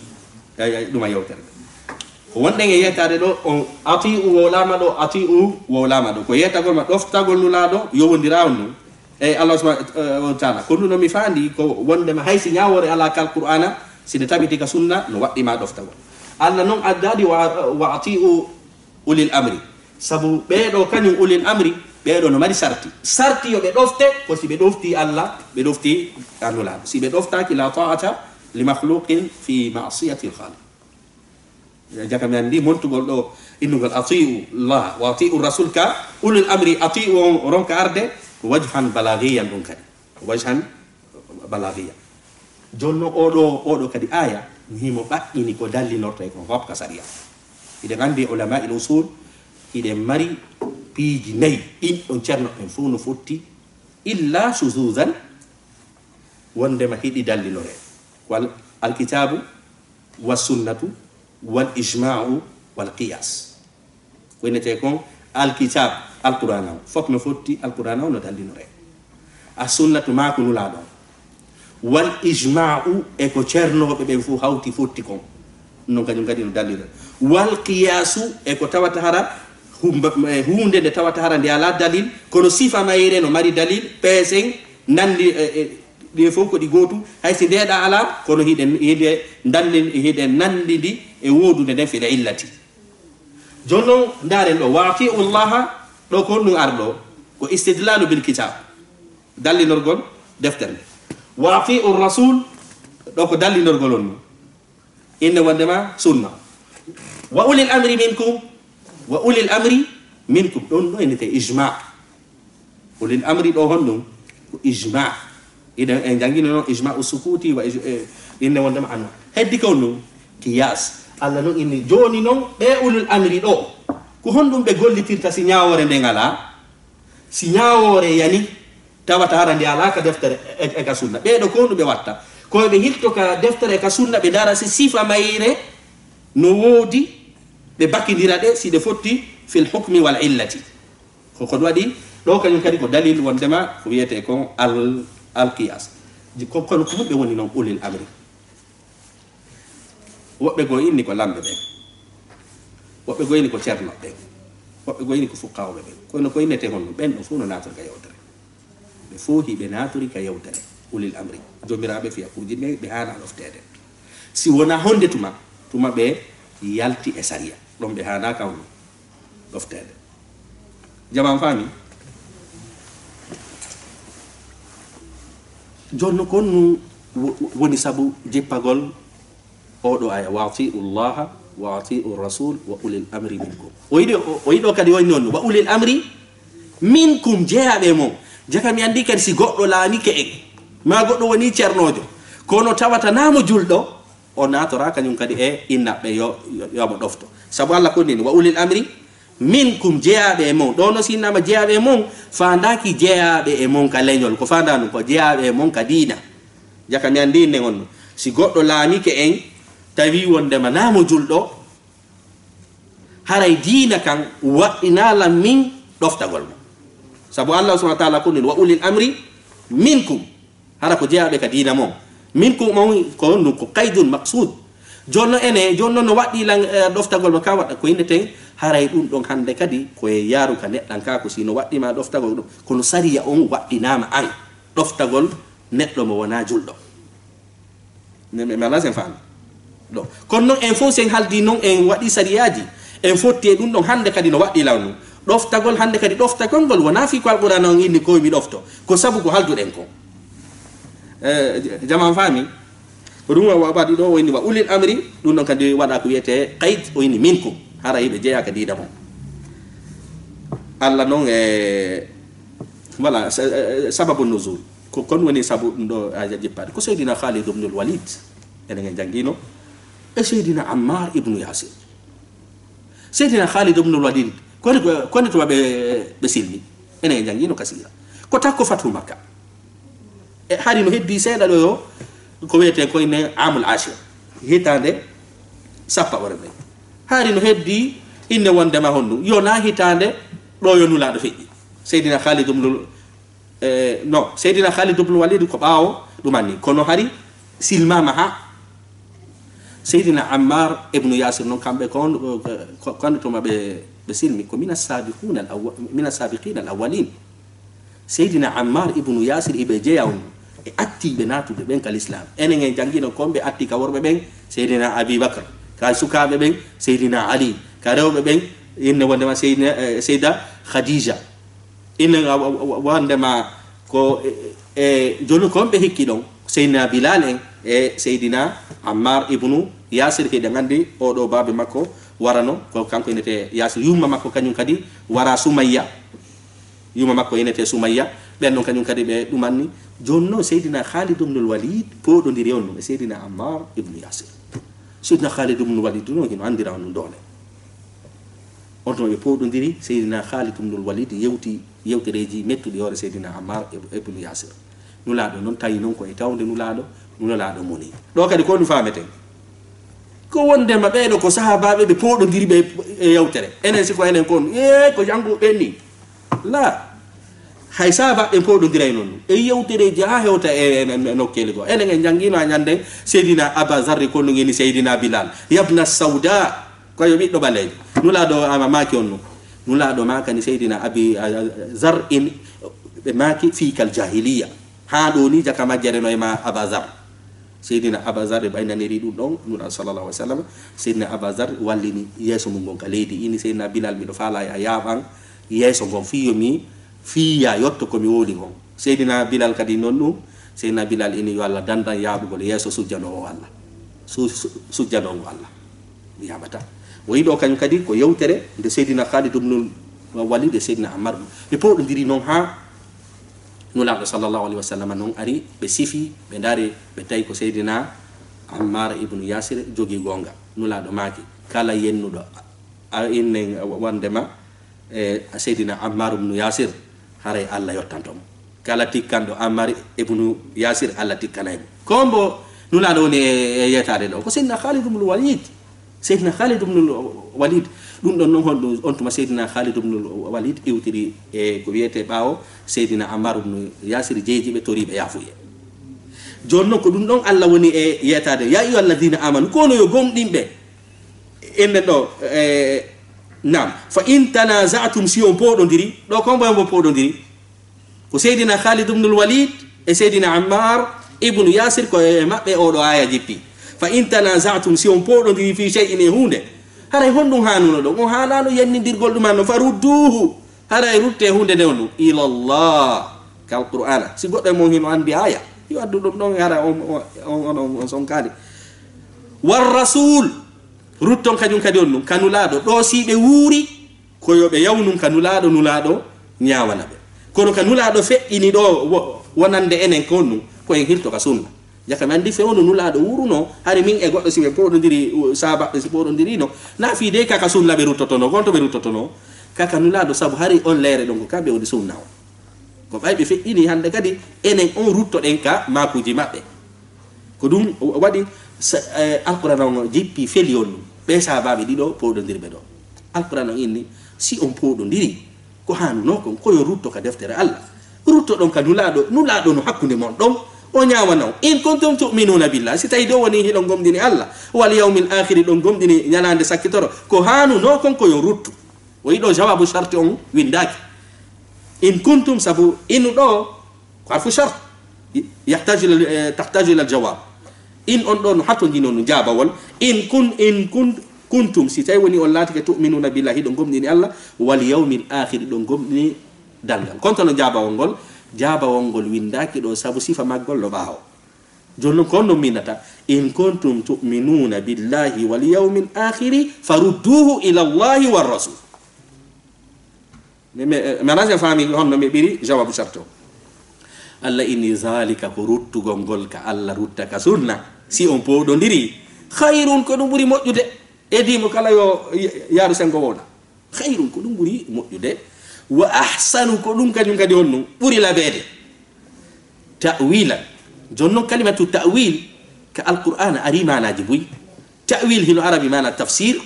eh, eh, ɗum a yewtere nde. Wonɗen e yeetaade ɗo, on atii'u wowlaama ɗo, atii'u wowlaama ɗo. Ko yeetagol ma ɗoftagol Nulaaɗo yowondira on ɗum. E Allah subhanahu wa ta'ala. Ko ɗum ɗo mi faandi ko wondema hay si ñaawoore alaa ka Alqur'aana, si nde tabiti ka sunna, no waɗɗi ma ɗoftagol. Allah non addaali wa, wa atii'u ulil amri. Sabu ɓee ɗoo kañum ulil amri, ɓee ɗoo no mari sarti. Sarti yo ɓe ɗofte, ko si ɓe ɗoftii Allah, ɓe ɗoftii a Nulaaɗo. Si ɓe ɗoftaaki, la ta'ata li makhluqin fi ma'siyatil khaliq. Jaka mi anndi montugol ɗo innugol atii'u Allah wa atii'u rasul ka ulul amri atii'u on ronka arde ko wajhan balaghiyan ɗum kadi. Ko wajhan balaghiyan. Jooni noon oɗo, oɗo kadi aya, himo ɓaɗɗini ko dallinorto e ko fop ka sariya. Hiɗen anndi ulama il usul, hiɗen mari piiji nayi, ɗin ɗon ceerno ɓen fof no fotti, illa shuzuzan, wondema hiɗi dallinore. Ko al-, alkitabu, wa sunnatu, wal ijma'u, wal qiyas. Ko innetee kon alkitab, Alqur'aana on. Fof no fotti Alqur'aana on no dallinore. A sunnatu maa ko Nulaaɗo on. Wal ijma'u e ko ceernooɓe ɓen fof hawti fotti kon. Non kañum kadi no dallinore. Wal qiyasu e ko tawata hara humba, e huunde nde tawata hara nde alaa dalil, kono sifa mayre no mari dalil, peesen, nanndi, e, e, ɗi fof ko ɗi gootu, hay si ndeeɗa alaa, kono hiɗen, hiɗe ndanndi, hiɗe nanndidi e woodunde nden fil illati. Jooni noon, ndaaren ɗo, wa atii'u Llaha, ɗo ko honɗum ari ɗo? Ko istidlaalu bil kitaab, dallinorgol deftere nde. Wa atii'u Rasuul, ɗo ko dallinorgol on ɗum. Innde wondema sunna. Wa ulil amri minkum, wa ulil amri minkum, ɗon ɗo innete ijma. Ulil amri ɗo honɗum? Ko ijma. Iɗen en janngino noon ijma'u sukuti wa ij-, e, innde wondema anwa. Heddi ko honɗum? Qiyas. Allah noon inni jooni noon ɓe ulul amri ɗo. Ko honɗum ɓe gollitirta si ñaawoore nden alaa? Si ñaawoore yani, tawata hara nde alaa ka deftere e, e, e ka sunna. Ɓee ɗo ko honɗum ɓe watta? Ko ɓe hilto ka deftere e ka sunna, ɓe ndara si sifa mayre no woodi, ɓe bakindira ɗe si ɗe fotti fil hukmi wal illati. Ko, ko ɗum waɗi ɗo kañum kadi ko dalil wondema ko wiyetee kon al, al qiyas. Ji-, ko, kono ko honɓe woni noon ulil amri? Woɓɓe goo inni ko lamɓe ɓen. Woɓɓe goo inni ko ceerno ɓen. Woɓɓe goo inni ko fuqaawɓe ɓen. Kono ko innetee honno ɓen ɗo fof no naatori ka yewtere. Ɓe fof hiɓe naatori ka yewtere. Ulil amri. Joomiraaɓe fiyakuuji ɓe, ɓe haanaa ɗofteede. Si wonaa honde tuma, tuma ɓe yalti e sariya. Ɗon ɓe haanaa ka honno? Ɗofteede. Jamaa on faami? Jooni noon ko honɗum wo-, wo-, woni sabu jippagol oɗo aya, "Wa atii'u Llaaha wa atii'u Rasuul wa ulil amri minkum." O yiɗi, o, o yiɗo kadi woni noon, "Wa ulil amri minkum", jeyaaɓe e mon. Jaka mi anndi kadi si goɗɗo laamike en, maa goɗɗo woni ceernoojo, kono tawata naa mo julɗo, o naatoraa kañum kadi e innaɓe yo, yo, yo mo ɗofto. Sabu Allah ko nii, "Wa ulil amri minkum", jeyaaɓe e mon. Ɗo no si innama jeyaaɓe e mon, faandaaki jeyaaɓe e mon ka leñol. Ko faandaa ɗum ko jeyaaɓe e mon ka diina. Jaka mi anndi nden honno. Si goɗɗo laamike en, tawi wondema naa mo julɗo, haray diina kan waɗɗinaa lan min ɗoftagol mo. Sabu Allah subhanahu wa ta'ala ko nii, "Wa ulil amri minkum." Hara ko jeyaaɓe ka diina mon. Minkum on ko honɗum? Ko qaydun maqsuud. Jooni noon ene, jooni noon no waɗɗi lan, eh, ɗoftagol mo ka waɗa ko inneten, haray ɗum ɗon hannde kadi ko e yaaru ka neɗɗankaaku, si no waɗɗi ma ɗoftagol ɗum, kono sariya on waɗɗinaama an ɗoftagol neɗɗo mo wonaa julɗo. Ne, mi, mi alaa sen faami. Ɗo. Kono noon en fof sen haldi noon en waɗi sariyaaji, en fotti e ɗum ɗon hannde kadi no waɗɗi lan ɗum. Ɗoftagol hannde kadi ɗoftagol ngol wonaa fii ko Alqur'aana on inni ko mi ɗofto. Ko sabu ko halduɗen ko. Eh, j-, jamaa faami? Ko ɗum wa-, wa-, waɗi ɗo o inni "wa ulil amri", ɗum ɗon kadi waɗa ko wiyetee qayd, o inni "minkum". Hara hiɓe jeyaa ka diina mon. Allah noon e, voilà, sa-, eh, sababu nuzul. Ko, kon woni sabu ɗum ɗo aya jippaade. Ko Seydina Khalid ibn al-Walid, enen en janngino, e Seydina Ammar ibn Yasir. Seydina Khalid ibn al-Walid, ko woni, ko woni tuma ɓe, ɓe silmi? Enen en janngino ka siira. Ko takko Fathu Makka. E hari no heddi seeɗa ɗo yo, ko wiyetee ko inne amul ashir. Hitaande sappo wara nayi. Hari no heddi inne wondema honɗum? Yo naa hitaande ɗo yo Nulaaɗo feƴƴi. Seydina Khalid ibn, eh, no, Seydina Khalid ibn Walid ko ɓaawo ɗum anni. Kono hari silmaama ha. Seydina Ammar ibnu Yasir noon, kamɓe ko on, ko, ko, ko anndi to maɓɓe ɓe silmi, ko mina sabiquna al awwa-, mina sabiqina al awwalin. Seydina Ammar ibnu Yasir iɓe jeya on e attiiɓe naatude ɓen ka l'islam. Enen en janngino ko ɓe atti ka worɓe ɓen, Seydina Abi Bakr, ka sukaaɓe ɓen, Seydina Ali, ka rewɓe ɓen, inne wondema Seydina, eh, Seyda Khadija. Inne wa-, wa-, wa-, wondema ko, e, e, jooni ko ɓe hikki ɗon, Seydina Bilal en e Seydina Ammar ibnu Yasir, hiɗen anndi oɗo baabe makko warano, ko kanko inete Yasir, yumma makko kañum kadi wara Sumayya. Yumma makko inete Sumayya. Ɓen ɗon kañum kadi ɓe ɗumanni. Jooni noon Seydina Khalid ibnul Walid pooɗondiri on ɗum e Seydina Ammar ibnu Yasir. Seydina Khalid ibnul Walid noon hino anndira on ɗum doole. On tuma ɓe pooɗondiri, Seydina Khalid ibnul Walid yewti yewtereeji mettuɗi hoore Seydina Ammar ib-, ibnu Yasir. Nulaaɗo noon tawi noon ko e tawnde Nulaaɗo, Nulaaɗo moni. Ɗo kadi ko ɗum faameten. Ko wondema ɓeeɗo ko sahaabaaɓe ɓe pooɗondiri ɓe e yewtere. Enen si ko enen kon, ee, ko janngo ɓen ni. La. Hay sahaabaaɓe ɓen pooɗondiray noon. E yewtereeji haa hewta e, e, e, e nokkeeli goo. Enen en janngino a ñanden Seydina Aba Zarri ko no ngeni Seydina Bilal. Yabna Sawda, ko yo ɓiɗɗo ɓaleejo. Nulaaɗo ama maaki on no. Nulaaɗo maakani Seydina Abi, a, a, Zar in, ɓe maaki fi kal jahiliya. Haa ɗo ni jaka majjere no e ma Aba Zar. Seydina Aba Zar ɓay naniri ɗum ɗon, Nulaaɗo sallallahu alaihi wasallam, Seydina Aba Zar wallini yeeso mum ngon ka leydi. Ini Seydina Bilal, miɗo faala a yaaɓan yeeso ngon fii yo mi, fii ya yotto ko mi wowli kon. Seydina Bilal kadi non ɗum, Seydina Bilal ini yo Allah dandan yaaɓugol yeeso sujjanoowo Allah. Su-, su-, sujjanoowo Allah. Mi yaaɓata. O yiɗo kañum kadi ko yewtere nde Seydina Khalid ibnul Walid e Seydina Ammar. Ɓe pooɗondiri noon haa Nulaaɗo sallallahu alaihi wasallam noon ari, ɓe sifi, ɓe ndaari, ɓe tawi ko Seydina Ammar ibnu Yasir jogii goonga. Nulaaɗo maaki, kala yennuɗo a, a, innen wondema, e, Seydina Ammar ibnu Yasir, haray Allah yottanto mo. Kala tikkanɗo Ammar ibnu Yasir, Allah tikkanay mo. Ko mbo Nulaaɗo woni e, e yeetaade ɗo? Ko Seydina Khalid ibnul Walid. Seydina Khalid ibnul Walid. Ɗum ɗon noon honɗum, on tuma Seydina Khalid ibnul Walid iwtiri e ko wiyetee ɓaawo Seydina Ammar ibnu Yasir jeeji ɓe, toriiɓe yaafuye. Jooni noon ko ɗum ɗon Allah woni e yeetaade. Ya ayyuha alladhina amanu, kono yo gomɗinɓe. Enen ɗo, e, naam. Fa in tanaza'tum, si on pooɗondiri, ɗo ko mbo on pooɗondiri? Ko Seydina Khalid ibnul Walid e Seydina Ammar ibnu Yasir, ko e maɓɓe oɗo aaya jippi. Fa in tanaza'tum, si on pooɗondiri fi shay'in, e huunde, haray honɗum haanuno ɗon? On haanaano yennindirgol ɗum anno, farudduhu, haray rutte huunde nde on ɗum, ilallah, kal Qur'ana. Si goɗɗo e mon hino anndi aaya, yo addu ɗum ɗon, hara on, on, on, on, on sonkaali. War rasul, rutton kañum kadi on ɗum, ka Nulaaɗo, ɗo si ɓe wuuri, ko yo ɓe yaw nun ka Nulaaɗo, Nulaaɗo ñaawana ɓe. Kono ka Nulaaɗo feƴƴini ɗo wo-, wonande enen kon nun, ko en hirto ka sunna. Jaka mi anndi fewndo Nulaaɗo wuuruno, hari min e goɗɗo si ɓe pooɗondiri, u-, saabaɓe si pooɗondirino, na fii dey ka ka sunna ɓe ruttotono, kon to ɓe ruttotono, ka ka Nulaaɗo, sabu hari on leere ɗon ko kamɓe woni sunna on. Ko ɓay ɓe feƴƴini hannde kadi, enen on ruttoɗen ka maakuuji maɓɓe. Ko ɗum waɗi sa-, eh, Alquraan on jippi feli on ɗum. Ɓee sahaabaaɓe ɗiɗo pooɗondirɓe ɗo. Alquraan on inni, si on pooɗondiri, ko haanunoo kon, ko yo rutto ka deftere Allah. Ruttoɗon ka Nulaaɗo, Nulaaɗo no hakkunde mon ɗon, o ñaawana on. In kuntum tu'minuna billah, si tawi ɗo woni hiɗon gomɗini Allah, wal yawmil aakhiri, ɗon gomɗini ñalaande sakkitoro, ko haanunoo kon ko yo ruttu. O yiɗo jawabu sharti on winndaaki. In kuntum, sabu inu ɗo, ko harfu shart. Yahtaju ila, eh, tahtaju ila al-jawab. In on ɗon no hattonjino no jaabawol. In kun, in kun, kuntum, si tawi woni on laatike tu'minuna billahi, ɗon gomɗini Allah, wal yawmil akhir, ɗon gomɗini danngal. Konto no jaabawol ngol, jaabawol ngol winndaaki ɗo sabu sifa maggol no ɓaawo. Jooni non ko honno minnata? In kuntum tu'minuna billahi wal yawmil akhiri farudduhu ila Allahi war rasul. Mi, mi, mi alaa si a faami honno mi ɓiri jawabu sharto. Allah inni zalika ko ruttugol ngol ka Allah rutta ka sunna. Si on pooɗondiri, khayrun ko ɗum ɓuri moƴƴude. Edii mo kala yo y-, yaaru senngo wooɗa. Khayrun ko ɗum ɓuri moƴƴude. Wa ahsanu ko ɗum kañum kadi honno ɓuri labeede. Ta'wilan. Jooni non kalimatu ta'wil ka Alqur'aana ari maanaaji buy. Ta'wil hino arabi maana tafsir.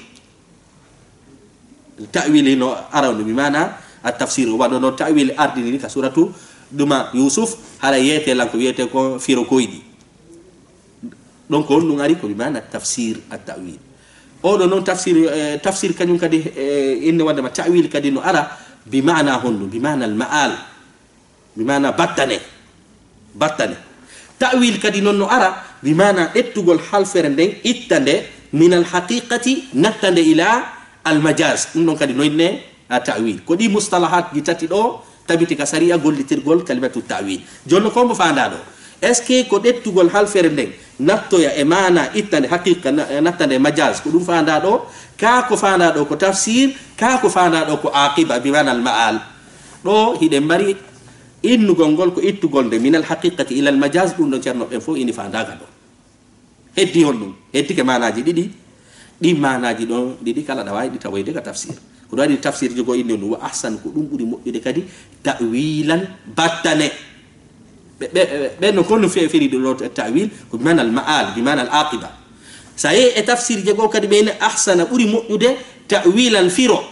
Ta'wil hino arabi maana at-tafsir. Wano no ta'wil ardini ka suratu ɗuma Yusuf, hara yeete lan ko wiyete ko firo koyɗi. Donc on ɗum ari ko bi maana tafsir, at ta'wil. Oɗo noon tafsir, eh, tafsir kañum kadi, eh, inne wandema ta'wil kadi no ara bi maana honɗum, bi maana al ma'al, bi maana battane, battane. Ta'wil kadi noon no ara bi maana ɗettugol halfere nden, itta nde min al haqiqati, natta nde ila al majaz. Ɗum ɗon kadi no inne a ta'wil. Ko ɗi mustalahat ji tati ɗo tabiti ka sariya gollitirgol kalimatu ta'wil. Jonno ko mbo faanda ɗo? Est-ce que ko ɗettugol halfere nden nattoya e maana ittande haqiqa, na-, nattande majaz, ko ɗum faanda ɗo? Ka ko faanda ɗo ko tafsir, ka ko faanda ɗo ko aqiba, bi maana al ma'al. Ɗo hiɗen mari innugol ngol ko ittugol nde min al haqiqati ila al majaz, ɗum ɗon ceerno ɓen fof ini faandaka ɗo. Heddi honɗum? Heddike maanaaji ɗiɗi. Ɗin maanaaji ɗon ɗiɗi kala ɗa waawi ɗi tawoyde ka tafsir. Ko ɗum waɗi tafsir jogo inni on wa ahsan, ko ɗum ɓuri moƴƴude kadi ta'wilan battane. Ɓe, ɓe, ɓe, ɓe no kono fe-, feri ɗo ta'wil ko bi maana al ma'al, bi maana al aqiba. Sa yehi e tafsir jogo kadi ɓe ne ahsana ɓuri moƴƴude ta'wilan firo.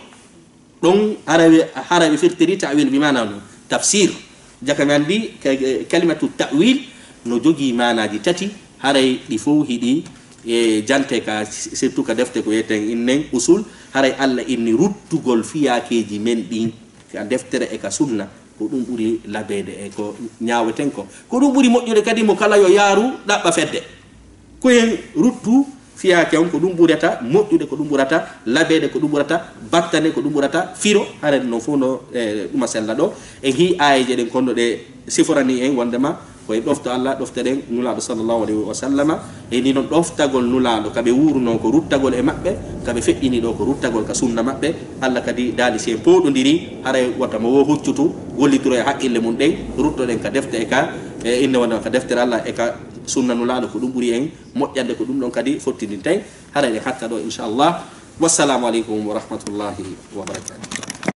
Ɗon haray ɓe, haray ɓe firtiri ta'wil bi maana no tafsir. Jaka mi anndi ka-, kalimatu ta'wil no jogii maanaaji tati, haray ɗi fof hiɗi e jante ka, surtout ka defte ko wiyeten innen usul, haray Allah inni ruttugol fiyakeeji men ɗin ka deftere e ka sunna, ko ɗum ɓuri labeede e ko ñaaweten ko. Ko ɗum ɓuri moƴƴude kadi mo kala yo yaaru ɗaɓɓa fedde. Ko en ruttu fiyaake on, ko ɗum ɓurata moƴƴude, ko ɗum ɓurata labeede, ko ɗum ɓurata battane, ko ɗum ɓurata firo. Haren noon fof no, e, ɗuma sella ɗo. En hii aayeeje ɗen konno ɗe siforani en wondema ko e ɗofto Allah, ɗoftoɗen Nulaaɗo sallallahu alayhi wa sallama. E ni noon ɗoftagol Nulaaɗo, ka ɓe wuurunoo ko ruttagol e maɓɓe, ka ɓe feƴƴini ɗo ko ruttagol ka sunna maɓɓe. Allah kadi daali si en pooɗondiri, haray wata mo wo huccutu, gollitoro e haqqille mum ɗen, ruttoɗen ka defte e ka, e inne wondema ka deftere Allah e ka sunna Nulaaɗo, ko ɗum ɓuri en moƴƴande, ko ɗum ɗon kadi fottidinten. Haray en hatta ɗo, inchallah. Wassalamu aleykum wa rahmatullahi wa barakatuh.